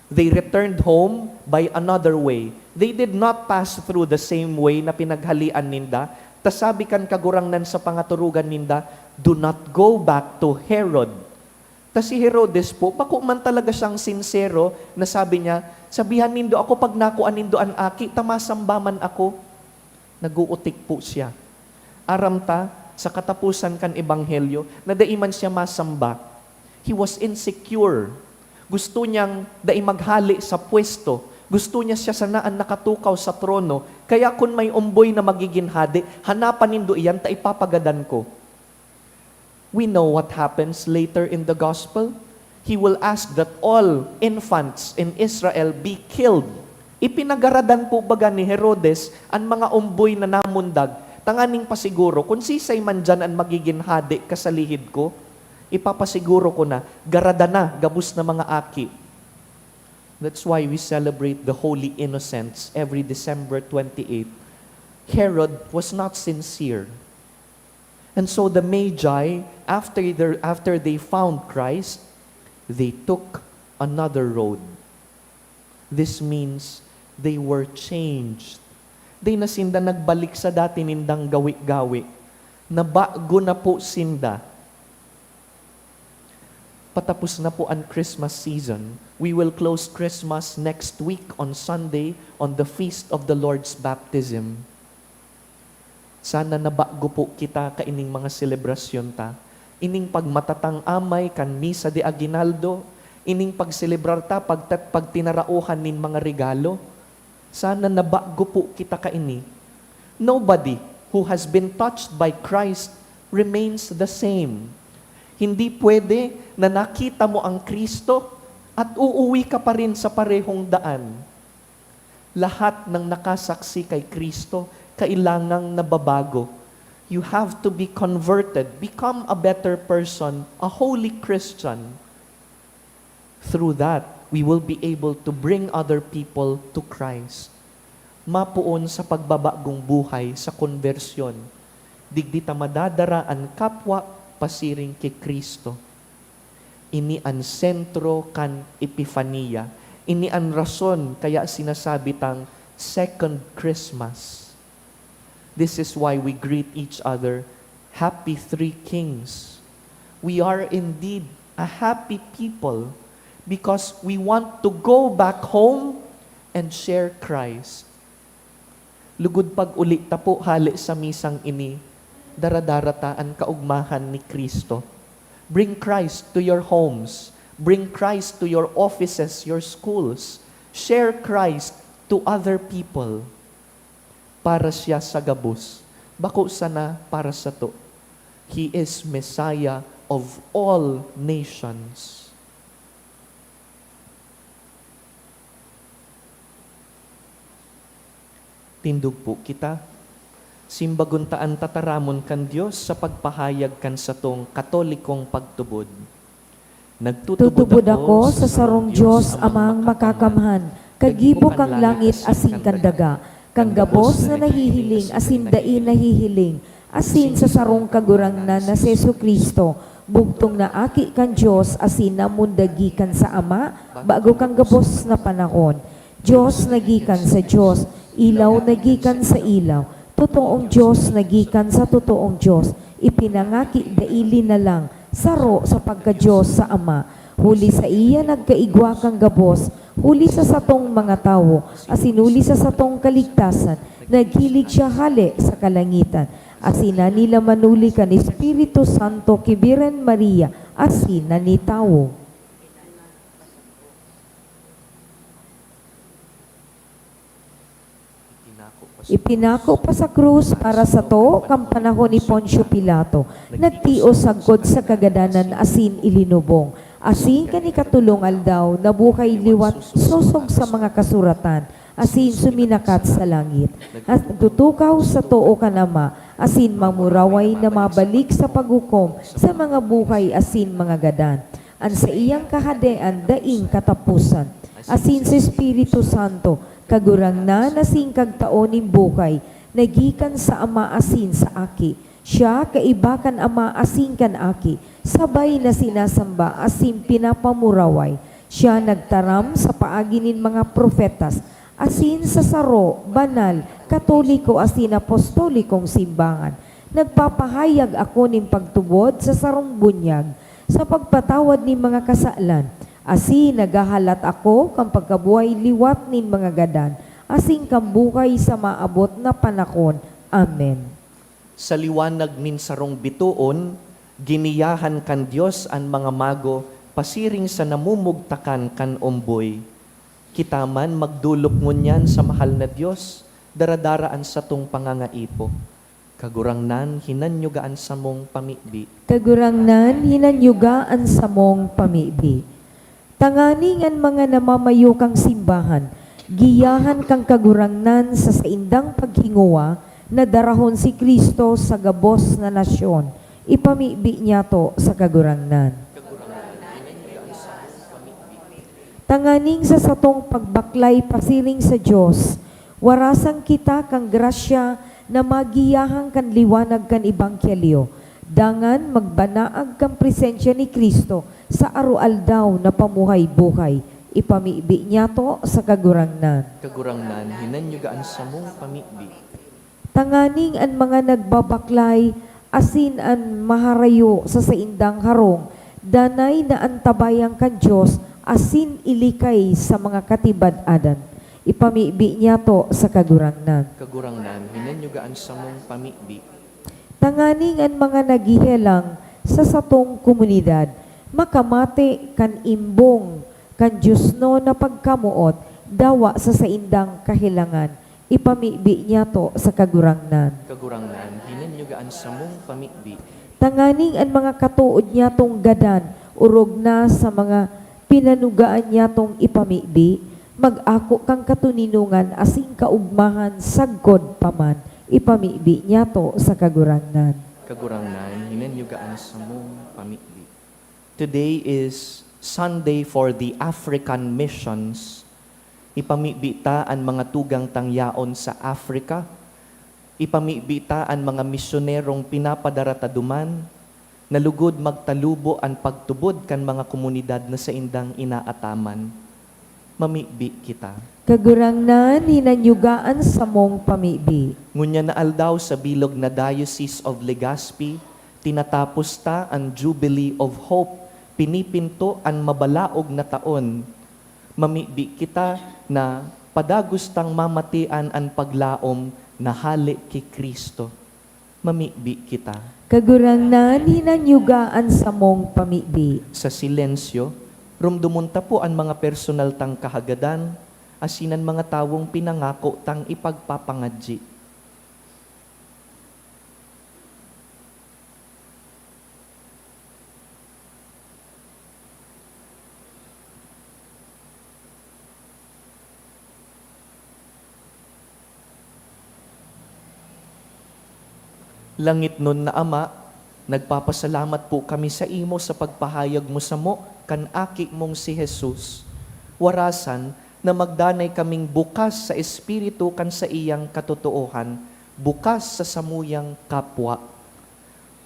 they returned home by another way. They did not pass through the same way na pinaghalean ninda, ta sabi kan Kagurangnan sa pangaturugan ninda, 'Do not go back to Herod.'" Ta si Herodes po, bako man talaga siyang sinsero na sabi niya, "Sabihan nindo ako pag nakua nindo an aki, ta masamba man ako." Nag-uutik po siya. Aram ta, sa katapusan kan ebanghelyo, na dai man siya masamba. He was insecure. Gusto niyang dai maghale sa pwesto. Gusto niya siya sana an nakatukaw sa trono. Kaya kun may omboy na magigin hade, hanapan nindo iyan ta ipapagadan ko. We know what happens later in the gospel. He will ask that all infants in Israel be killed. Ipinagaradan po baga ni Herodes an mga omboy na namundag, tanganing pasiguro kun sisay man diyan an magigin hade kasalihid ko. Ipapasiguro ko na, garada na gabos na mga aki. That's why we celebrate the Holy Innocents every December twenty-eight. Herod was not sincere. And so the Magi, after, their, after they found Christ, they took another road. This means they were changed. Di na sinda nagbalik sa dati nindang gawi-gawi. Nabago na po sinda. Patapos na po ang Christmas season. We will close Christmas next week on Sunday on the Feast of the Lord's Baptism. Sana nabago po kita kaining mga selebrasyon ta. Ining pagmatatang-amay kan Misa de Aguinaldo, ining pagselebrar ta pagtat-, pagtinarauhan nin mga regalo. Sana nabago po kita kaini. Nobody who has been touched by Christ remains the same. Hindi pwede na nakita mo ang Kristo at uuwi ka pa rin sa parehong daan. Lahat ng nakasaksi kay Kristo, kailangang nababago. You have to be converted, become a better person, a holy Christian. Through that, we will be able to bring other people to Christ. Mapoon sa pagbabagong buhay sa konbersyon. Digdi ta madadara an kapwa pasiring ki Cristo. Ini an sentro kan Epifania. Ini an rason kaya sinasabi tang Second Christmas. This is why we greet each other, "Happy Three Kings." We are indeed a happy people because we want to go back home and share Christ. Lugod pag-uli ta po hale sa misang ini, dara-dara ta an kaogmahan ni Cristo. Bring Christ to your homes. Bring Christ to your offices, your schools. Share Christ to other people. Para siya sa gabos, bako sana para sato. He is Messiah of all nations. Tindog po kita. Simbagon ta an tataramon kan Dios sa pagpahayag kan satong Katolikong pagtubod. Nagtutubod ako sa sarong Dios, Amang Makakamhan, kagibo kan langit asin kan daga, kan gabos na nahihiling asin dai nahihiling, asin sa sarong Kagurangnan na si Jesu-Cristo, bugtong na Aki kan Dios asin namundag gikan sa Ama, bago kan gabos na panahon. Dios na gikan sa Dios, ilaw na gikan sa ilaw, totoong Dios na gikan sa totoong Dios, ipinangaki dai linalang, saro sa pagka-Dios sa Ama. Huli saiya nagkaigwa kan gabos, huli sa satong mga tawo, asin huli sa satong kaligtasan, naghilig siya hale sa kalangitan. Asin nanilaman huli kan Espiritu Santo ki Birhen Maria, asin nanitawo. Ipinako pa sa krus para sato kan panahon ni Poncio Pilato. Nagtios sagkod sa kagadanan asin ilinubong. Asin kan ikatolong aldaw, nabuhay liwat sosog sa mga kasuratan, asin suminakat sa langit. At nagtutukaw sa too kan Ama, asin mamuraway na mabalik sa paghukom sa mga buhay asin mga gadan. An saiyang kahadean daing kataposan. Asin sa Espiritu Santo, Kagurangnan asin Kagtao nin buhay, na gikan sa Ama asin sa Aki. Siya kaiba kan Ama asin kan Aki, sabay na sinasamba asin pinapamuraway. Siya nagtaram sa paagi nin mga propetas, asin sa saro, banal, katoliko asin apostolikong simbahan. Nagpapahayag ako nin pagtubod sa sarong bunyag, sa pagpatawad nin mga kasalan, asin naghahalat ako kan pagkabuhay liwat nin mga gadan, asin kan buhay sa maabot na panahon. Amen. Sa liwanag nin sarong bitoon, giniyahan kan Dios an mga mago pasiring sa namumugtakan kan omboy. Kita man magdolok ngunyan sa mahal na Dios, daradara an satong pangangaipo. Kagurangnan, hinanyuga an samong pamibi. Kagurangnan, hinanyuga an samong pamibi. Tanganing an mga namamayo kan simbahan, giyahan kan Kagurangnan sa saindang paghingowa na darahon si Cristo sa gabos na nasyon, ipamibi niyato sa Kagurangnan. Tanganing sa satong pagbaklay pasiring sa Dios, warasan kita kan grasya na magiyahan kan liwanag kan ebanghelyo, dangan magbanaag kan presensya ni Cristo sa aroaldaw na pamuhay-buhay, ipamibi niyato sa Kagurangnan. Kagurangnan, hinanyuga an samong pamibi. Tanganing an mga nagbabaklay asin an maharayo sa saindang harong, danay na antabayan kan Dios asin ilikay sa mga katibad-adan. Ipamibi niyato sa Kagurangnan. Kagurangnan, hinanyuga an samong pamibi. Tanganing an mga naghehelang sa satong komunidad makamate kan imbong kan diosnon na pagkamoot dawa sa saindang kahelangan, ipamibi niyato sa Kagurangnan. Kagurangnan, hinanyuga an samong pamibi. Tanganing an mga katood niyatong gadan orog na sa mga pinanugaan niyatong ipamibi, mag-ako kan katoninongan asin kaogmahan sagkod pa man, ipamibi niyato sa Kagurangnan. Kagurangnan, hinanyuga an samong pamibi. Today is Sunday for the African Missions. Ipamibi ta an mga tugang tang yaon sa Africa. Ipamibi ta an mga misyunerong pinapadara ta duman, na lugod magtalubo an pagtubod kan mga komunidad na saindang inaataman. Mamibi kita. Kagurangnan, hinanyuga an samong pamibi. Ngunyan na aldaw sa bilog na Diocese of Legazpi, tinatapos ta an Jubilee of Hope, pinipinto an mabalaog na taon. Mamibi kita na padagos tang mamatian an paglaom na hale ki Cristo. Mamibi kita. Kagurangnan, hinanyuga an samong pamibi. Sa silensyo, rumdomon ta po an mga personal tang kahagadan, asin an mga tawong pinangako tang ipagpapangadyi. Langitnon na Ama, nagpapasalamat po kami sa imo sa pagpahayag mo samo kan Aki mong si Jesus. Warasan na magdanay kaming bukas sa Espiritu kan saiyang katotoohan, bukas sa samuyang kapwa.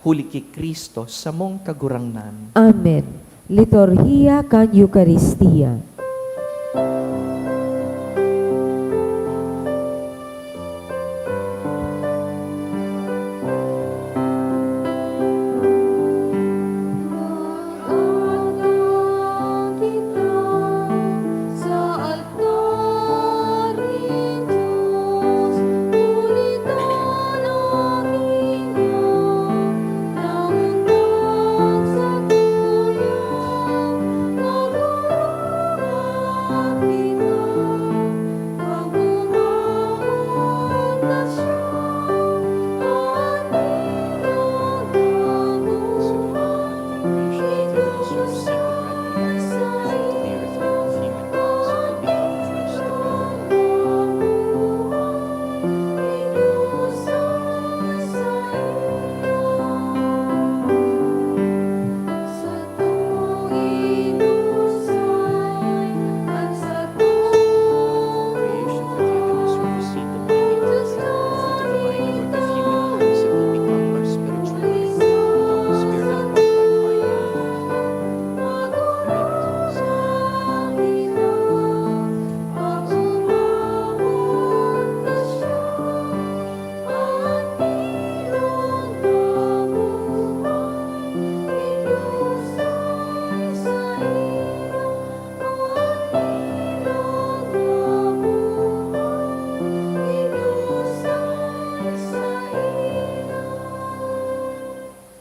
Huli ki Cristo, samong Kagurangnan. Amen. Liturhiya kan Eukaristia.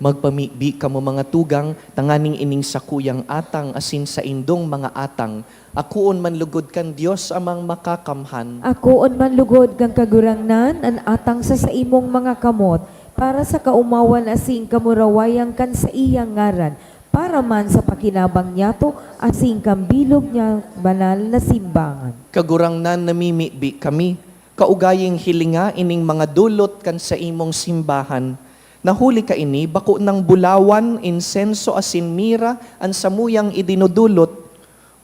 Magpamibi kamo, mga tugang, tanganing ining sakuyang atang asin saindong mga atang, akoon man lugod kan Dios Amang Makakamhan. Akoon man lugod kan Kagurangnan an atang sa saimong mga kamot, para sa kaomawan asin kamurawayan kan saiyang ngaran, para man sa pakinabang niyato asin kan bilog niya banal na simbahan. Kagurangnan, namimibi kami, kaugaying hilinga ining mga dulot kan saimong simbahan, na huli kaini bako nang bulawan, insenso asin mira an samuyang idinodolot,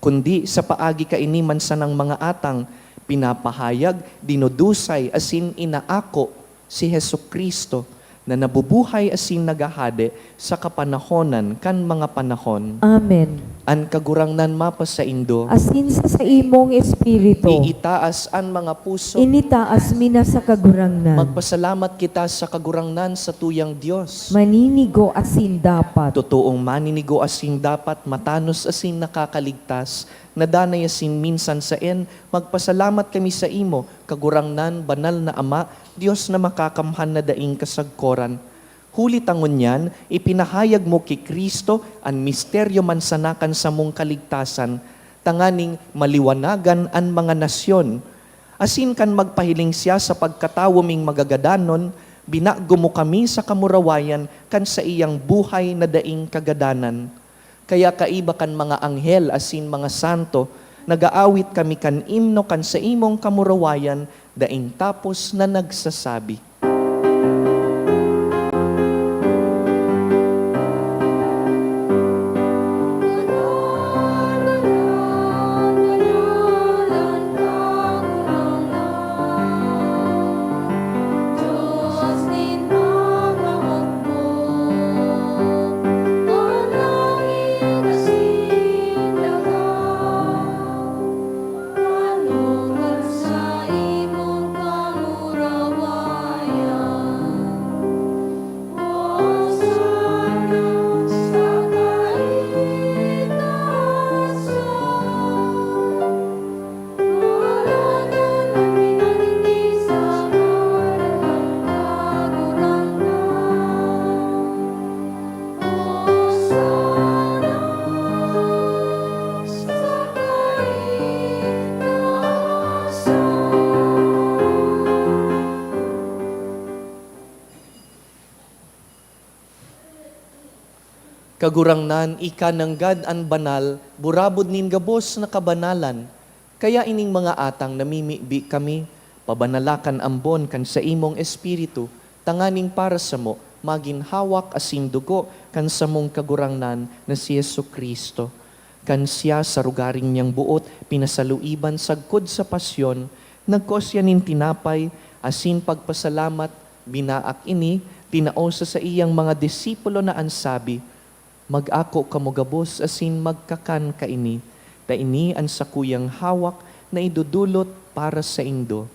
kundi sa paagi kaini man sanang mga atang, pinapahayag, dinudusay asin inaako si Jesu-Cristo, na nabubuhay asin naghahade sa kapanahonan kan mga panahon. Amen. An Kagurangnan mapasaindo. Asin sa saimong espiritu. Iitaas an mga puso. Initaas mi na sa Kagurangnan. Magpasalamat kita sa Kagurangnan, sa tuyang Dios. Maninigo asin dapat. Totoong maninigo asin dapat, matanos asin nakakaligtas, na danay asin minsan saen, magpasalamat kami sa imo, Kagurangnan, banal na Ama, Dios na makakamhan na daing kasagkoran. Huli ta ngunyan, ipinahayag mo ki Cristo an misteryo man sana kan samong kaligtasan, tanganing maliwanagan an mga nasyon. Asin kan magpahiling siya sa pagkatawo ming magagadanon, binago mo kami sa kamurawayan kan saiyang buhay na daing kagadanan. Kaya kaiba kan mga anghel asin mga santo, nag-aawit kami kan imno kan saimong kamurawayan daing tapos na nagsasabi, Kagurangnan, ika nanggad an banal, burabod nin gabos na kabanalan. Kaya ining mga atang namimibi kami, pabanala kan ambon kan saimong Espiritu, tanganing para samo magin hawak asin dugo kan samong Kagurangnan na si Jesu-Cristo. Kan siya sa rogaring niyang boot pinasaluiban sagkod sa pasyon, nagkua siya nin tinapay asin pagpasalamat, binaak ini, tinao sa saiyang mga disipulo na an sabi, "Mag-ako kamo gabos asin magkakan kaini, ta ini an sakuyang hawak na idodolot para saindo."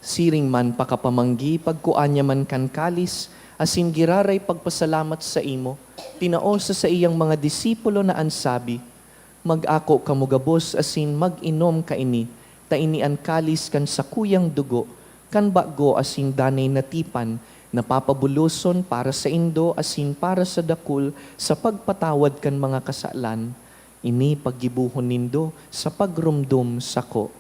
Siring man pakapamanggi, pagkua niya man kan kalis, asin giraray pagpasalamat saimo, tinao sa saiyang mga disipulo na an sabi, "Mag-ako kamo gabos asin mag-inom kaini, ta ini an kalis kan sakuyang dugo, kan bago asin danay na tipan, na papabuloson para saindo asin para sa dakul sa pagpatawad kan mga kasalan. Ini paggibohon nindo sa pagromdom sako."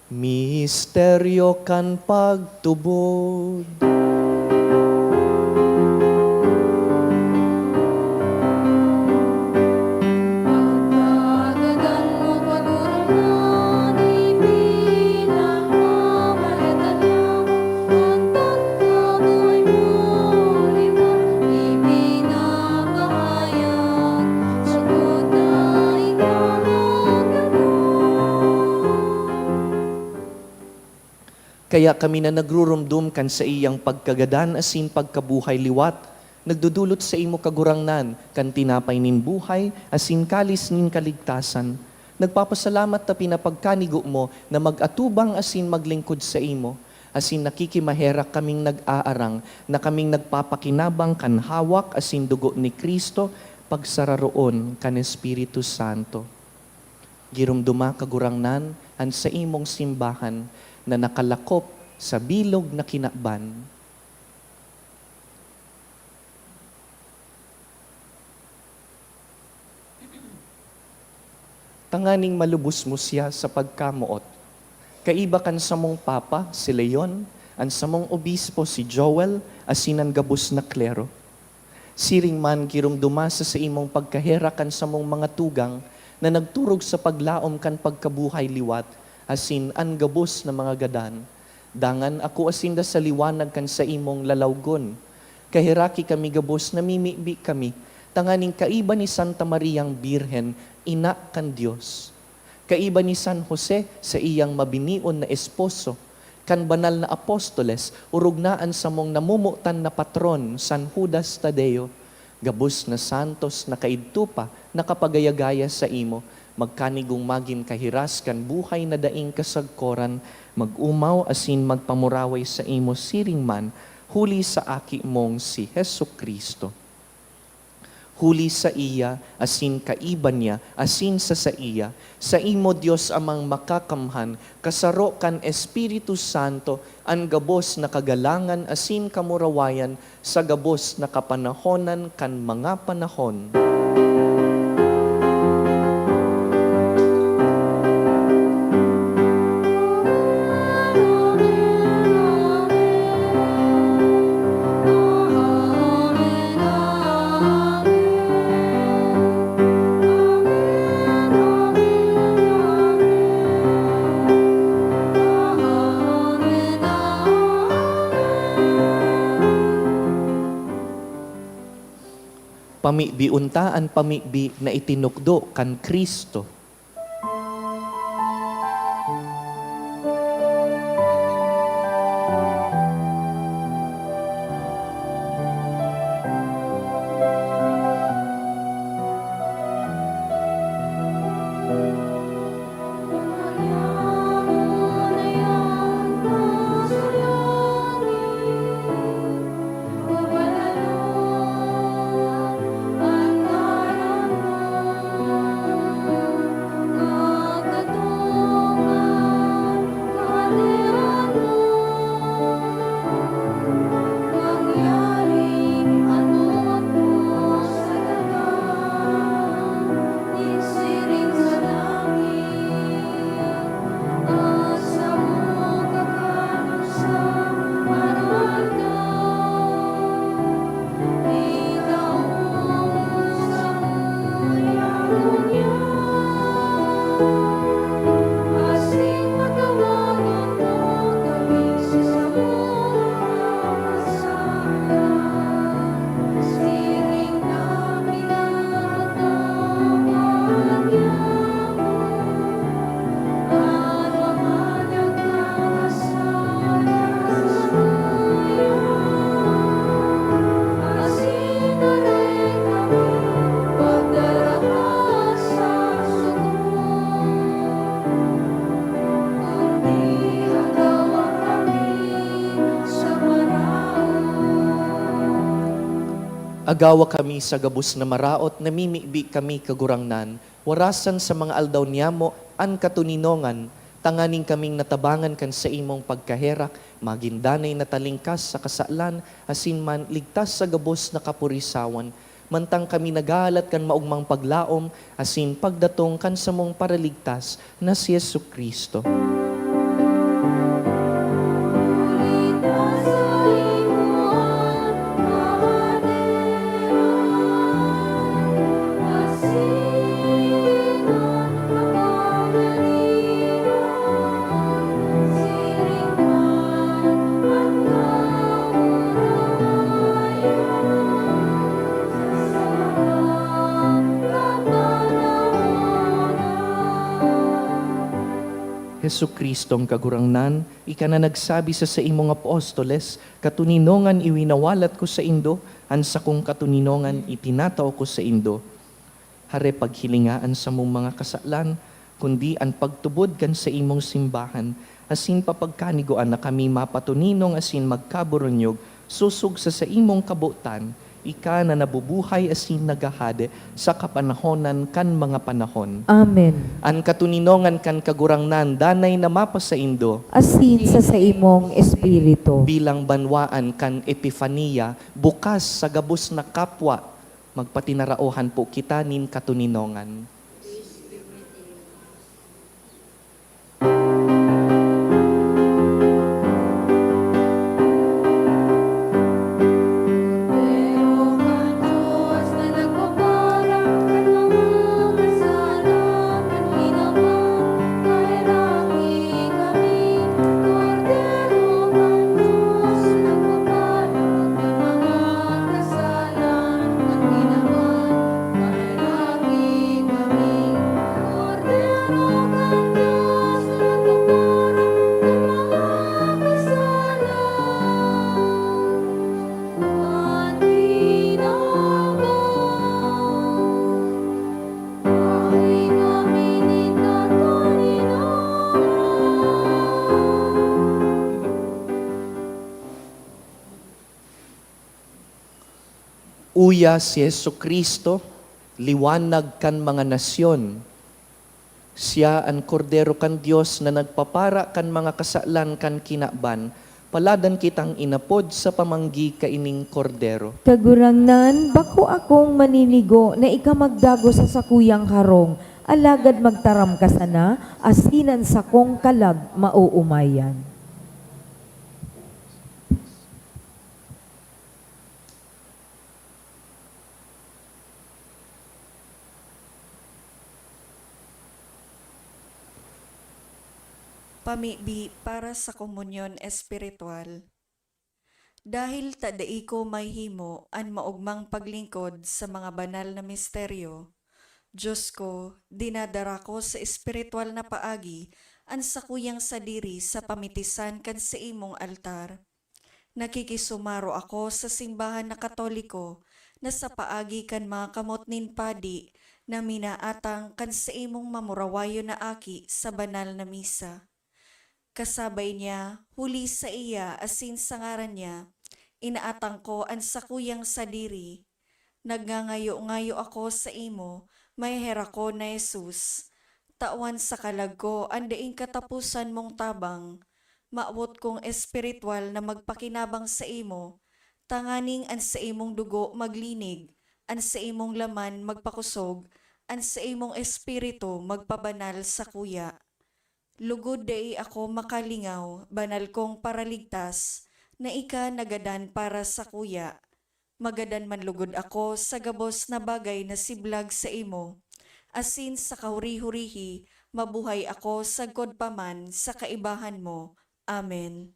Misteryo kan pagtubod. Kaya kami na nagruromdom kan saiyang pagkagadan asin pagkabuhay liwat, nagdodolot saimo, Kagurangnan, kan tinapay nin buhay asin kalis nin kaligtasan. Nagpapasalamat ta pinapagkanigo mo na mag-atubang asin maglingkod saimo, asin nakikimaherak kaming nag-aarang na kaming nagpapakinabang kan hawak asin dugo ni Cristo, pagsararoon kan Espiritu Santo. Giromdoma, Kagurangnan, an saimong simbahan na nakalakop sa bilog na kinaban, tanganing malubos mo siya sa pagkamoot. Kaiba kan samong Papa, si Leon, an samong Obispo, si Joel, asin an gabos na klero. Siring man, giromdoma sa saimong pagkaherak an samong mga tugang na nagturog sa paglaom kan pagkabuhay liwat, asin an gabos na mga gadan. Dangan akoa sinda sa liwanag kan saimong lalawgon. Kaheraki kami gabos, namimibi kami, tanganing kaiba ni Santa Mariang Birhen, ina kan Dios, kaiba ni San Jose, saiyang mabinion na esposo, kan banal na apostoles, orog na an samong namomotan na patron, San Judas Tadeo, gabos na santos na kaidto pa nakapagayagaya saimo, magkanigong magin kahiras kan buhay na daing kasagkoran, mag-omaw asin magpamuraway saimo siring man, huli sa Aki mong si Jesu-Cristo. Huli saiya, asin kaiba niya, asin sa saiya, saimo, Dios Amang Makakamhan, kasaro kan Espiritu Santo, an gabos na kagalangan asin kamurawayan sa gabos na kapanahonan kan mga panahon. Pamibion ta an pamibi na itinukdo kan Cristo. Agawa kami sa gabos na maraot, namimibi kami, Kagurangnan, warasan sa mga aldaw niyamo an katoninongan, tanganing kaming natabangan kan saimong pagkaherak, magin danay na talingkas sa kasalan, asin man ligtas sa gabos na kapurisawan, mantang kami naghahalat kan maogmang paglaom asin pagdatong kan samong Paraligtas na si Jesu-Cristo. Jesu-Cristong Kagurangnan, ika na nagsabi sa saimong apostoles, "Katoninongan iwinawalat ko saindo, an sakong katoninongan itinatao ko saindo." Hare paghilinga an samong mga kasalan, kundi an pagtubod kan saimong simbahan, asin papagkanigoan na kami mapatoninong asin magkaburunyog sosog sa saimong kabotan, ika na nabubuhay asin naghahade sa kapanahonan kan mga panahon. Amen. An katoninongan kan Kagurangnan danay na mapasaindo. Asin sa saimong espiritu. Bilang banwaan kan Epifania, bukas sa gabos na kapwa, magpatinaraohan po kita nin katoninongan. Siya si Jesu-Cristo, liwanag kan mga nasyon. Siya an Kordero kan Dios na nagpapara kan mga kasalan kan kinaban. Paladan kitang inapod sa pamanggi kaining Kordero. Kagurangnan, bako akong maninigo na ika magdagos sa sakuyang harong, alagad magtaram ka sana, asin an sakong kalag maoomayan. Pamibi para sa komunyon espiritual. Dahil ta dai ko mahimo an maogmang paglingkod sa mga banal na misteryo, Dios ko, dinadara ko sa espiritual na paagi an sakuyang sadiri sa pamitisan kan saimong altar. Nakikisumaro ako sa simbahan na Katoliko na sa paagi kan mga kamot nin padi na minaatang kan saimong mamurawayon na aki sa banal na misa. Kasabay niya, huli saiya asin sa ngaran niya, inaatang ko an sakuyang sadiri. Nagngangayo-ngayo ako saimo, maheherak ko na Jesus, tawan sa kalag ko an daing kataposan mong tabang. Mawot kong espiritual na magpakinabang saimo, tanganing an saimong dugo maglinig, an saimong laman magpakusog, an saimong espiritu magpabanal sakuya. Lugod dai ako makalingaw, banal kong Paraligtas, na ika nagadan para sakuya. Magadan man lugod ako sa gabos na bagay na siblag saimo, asin sa kahuri-hurihi mabuhay ako sagkod pa man sa kaibahan mo. Amen.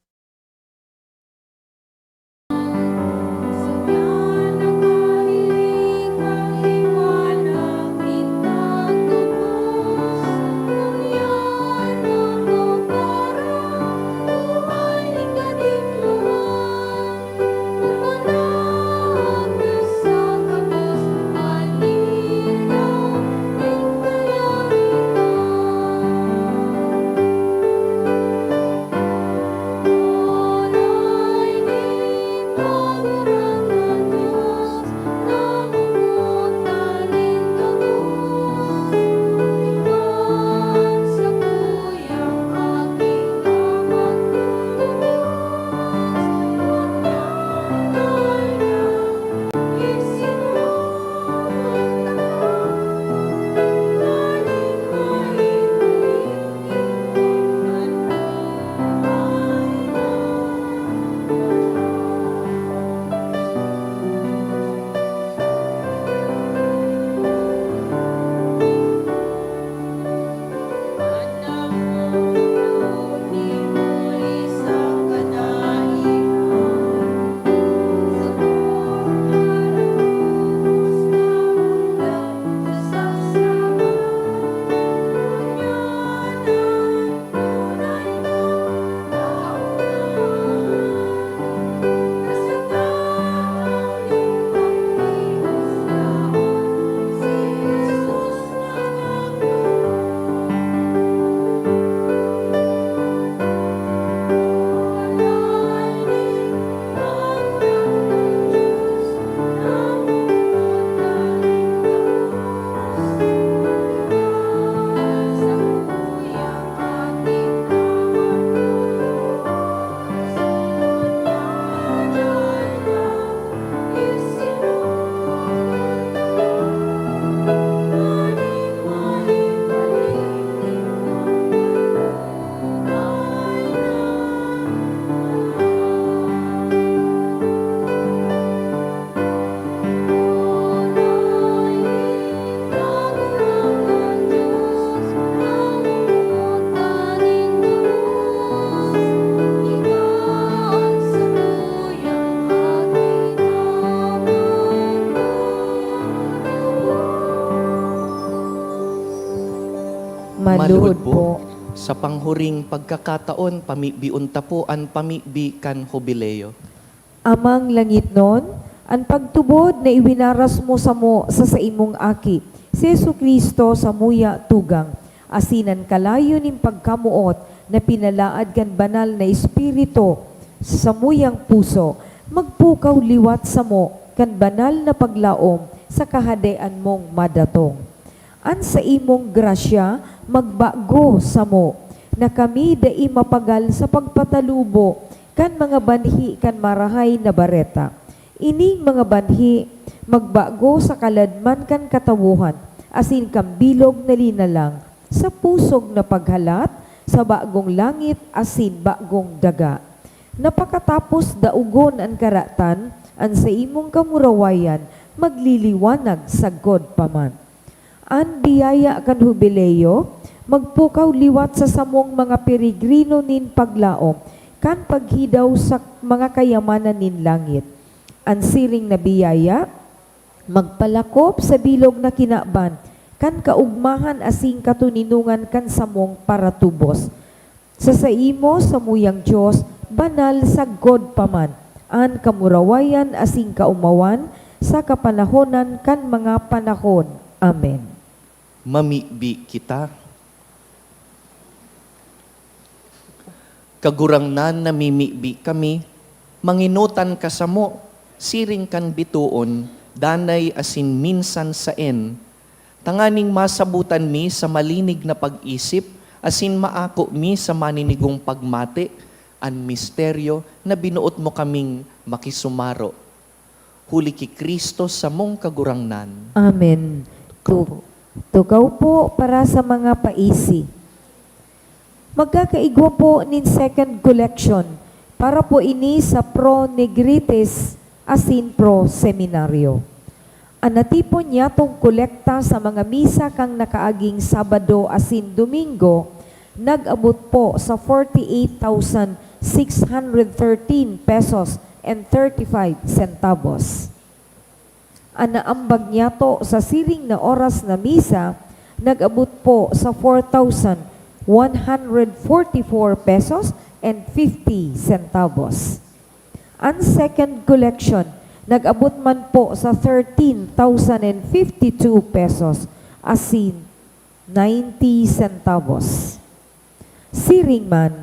Maluhod po. Sa panghuring pagkakataon, pamibion ta po an pamibi kan Hubileo. Amang langitnon, an pagtubod na iwinaras mo samo sa saimong Aki, si Jesu-Cristo, samuya tugang, asin an kalayo nin pagkamoot na pinalaad kan Banal na Espiritu sa samuyang puso, magpukaw liwat samo kan banal na paglaom sa Kahadean mong madatong. An saimong grasya magbago samo, na kami dai mapagal sa pagpatalubo kan mga banhi kan Marahay na Bareta. Ining mga banhi magbago sa kaladman kan katawohan asin kan bilog na linalang, sa pusog na paghalat sa bagong langit asin bagong daga. Na pakatapos daogon an karatan, an saimong kamurawayan magliliwanag sagkod pa man. An biyaya kan Hubileo magpukaw liwat sa samong mga peregrino nin paglaom kan paghidaw sa mga kayamanan nin langit. An siring na biyaya magpalakop sa bilog na kinaban kan kaogmahan asin katoninongan kan samong paratubos. Sa saimo, samuyang Dios, banal sagkod pa man an kamurawayan asin kaomawan sa kapanahonan kan mga panahon. Amen. Mamibi kita. Kagurangnan, namimibi kami, mangenotan ka samo, siring kan bitoon, danay asin minsan saen, tanganing masabotan mi sa malinig na pag-isip asin maako mi sa maninigong pagmati an misteryo na binoot mo kaming makisumaro. Huli ki Cristo samong Kagurangnan. Amen. Tu-, tukaw po para sa mga paisi. Magkakaigwa po nin second collection para po ini sa Pro Negrites asin Pro Seminario. An natipon niyatong kolekta sa mga misa kan nakaaging Sabado asin Domingo nag-abot po sa forty-eight thousand six hundred thirteen pesos and thirty-five centavos. An naambag niyato sa siring na oras na misa nag-abot po sa four thousand one hundred forty-four pesos and fifty centavos. An second collection nag-abot man po sa thirteen thousand and fifty-two pesos asin ninety centavos. Siring man,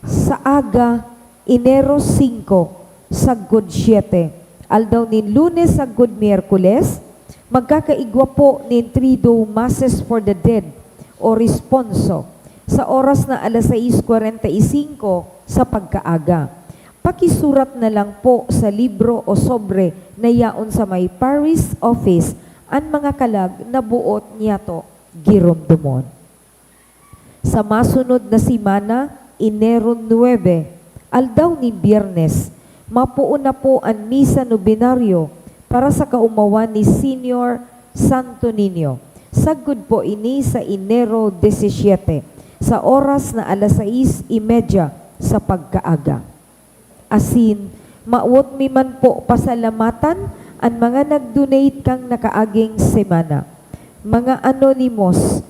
sa aga, Enero singko, sagkod siyete, aldaw nin Lunes sagkod Miyerkules, magkakaigwa po nin Triduum Masses for the Dead o Responso sa oras na alas sais kwarenta y singko sa pagkaaga. Pakisurat na lang po sa libro o sobre na yaon sa may parish office an mga kalag na boot niyato giromdomon. Sa masunod na semana, Enero nuebe, aldaw nin Biyernes, mapoon na po an misa nobenaryo para sa kaomawan ni Senior Santo Niño. Sagkod po ini sa Enero disisiete, sa oras na alas sais y media sa pagkaaga. Asin, mawot mi man po pasalamatan an mga nag-donate kan nakaaging semana. Mga anonymous,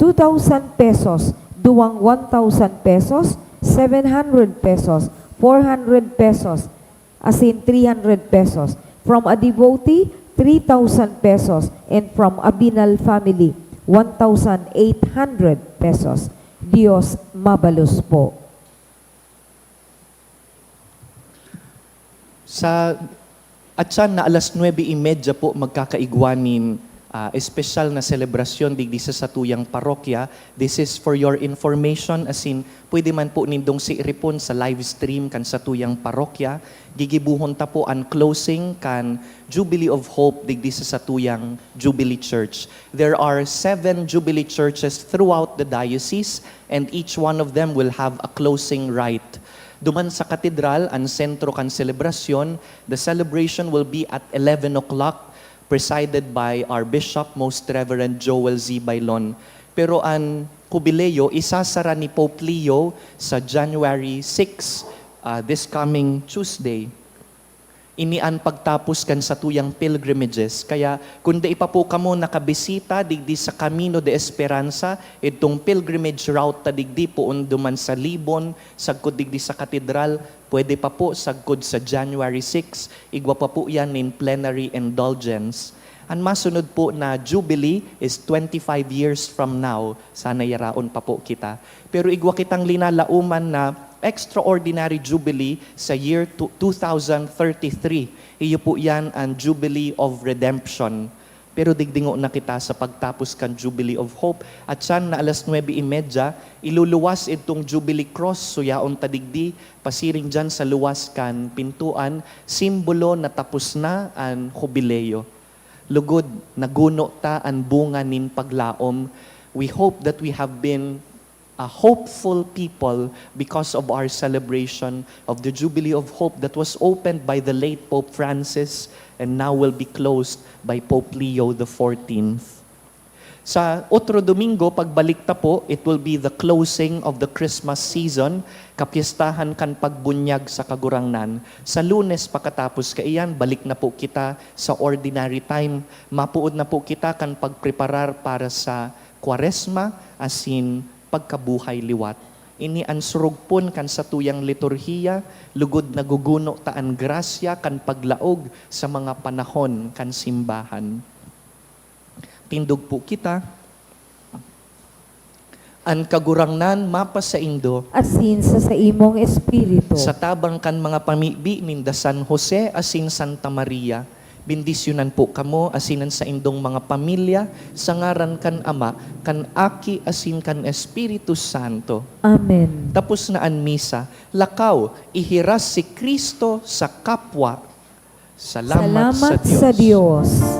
two thousand pesos, duwang one thousand pesos, seven hundred pesos, four hundred pesos, asin three hundred pesos. From a devotee, three thousand pesos. And from a Binal family, one thousand eight hundred pesos. Diyos mabalos po. Sa atyan na alas nuebe y media po, magkakaigwa nin, ah, espesyal na selebrasyon digdi sa satuyang parokya. This is for your information, asin pwede man po nindong siiripon sa live stream kan satuyang parokya. Gigibuhon ta po an closing kan Jubilee of Hope digdi sa satuyang Jubilee Church. There are seven Jubilee churches throughout the diocese, and each one of them will have a closing rite. Duman sa katedral an sentro kan selebrasyon. The celebration will be at eleven o'clock, presided by our Bishop, Most Reverend Joel Z. Bailon. Pero an Jubileo isasara ni Pope Leo sa January six, ah, this coming Tuesday. Ini an pagtapos kan satuyang pilgrimages. Kaya, kun dai pa po kamo nakabisita digdi sa Camino de Esperanza, idtong pilgrimage route ta digdi, poon duman sa Libon, sagkod digdi sa Katedral, pwede pa po sagkod sa January six, igwa pa po yan nin plenary indulgence. An masunod po na Jubilee is twenty-five years from now. Sana yaraon pa po kita. Pero igwa kitang linalaoman na extraordinary jubilee sa year two- two thousand thirty-three. Iyo po yan ang Jubilee of Redemption. Pero digdingo na kita sa pagtapos kan Jubilee of Hope. At siyan na alas nuebe y media, iluluwas itong Jubilee Cross, suyaon ta digdi, pasiring dyan sa luwas kan pintuan, simbolo na tapos na an Hubileo. Lugod, naguno ta an bunga nin paglaom. We hope that we have been a hopeful people because of our celebration of the Jubilee of Hope that was opened by the late Pope Francis and now will be closed by Pope Leo the fourteenth. Sa otro Domingo, pagbalik ta po, it will be the closing of the Christmas season, kapyestahan kan pagbunyag sa Kagurangnan. Sa Lunes, pakatapos kaiyan, balik na po kita sa ordinary time. Mapuod na po kita kan pagpreparar para sa Kwaresma asin pagkabuhay liwat. Ini an surugpon kan satuyang liturhiya, lugod naguguno ta an grasya kan paglaog sa mga panahon kan simbahan. Tindog po kita. An Kagurangnan mapasaindo. Asin sa saimong espiritu. Sa tabang kan mga pamibi ninda San Jose asin Santa Maria, bendisyonan po kamo asin an saindong mga pamilya, sa ngaran kan Ama, kan Aki, asin kan Espiritu Santo. Amen. Tapos na an misa. Lakaw, ihiras si Cristo sa kapwa. Salamat, Salamat sa Dios. Sa Dios.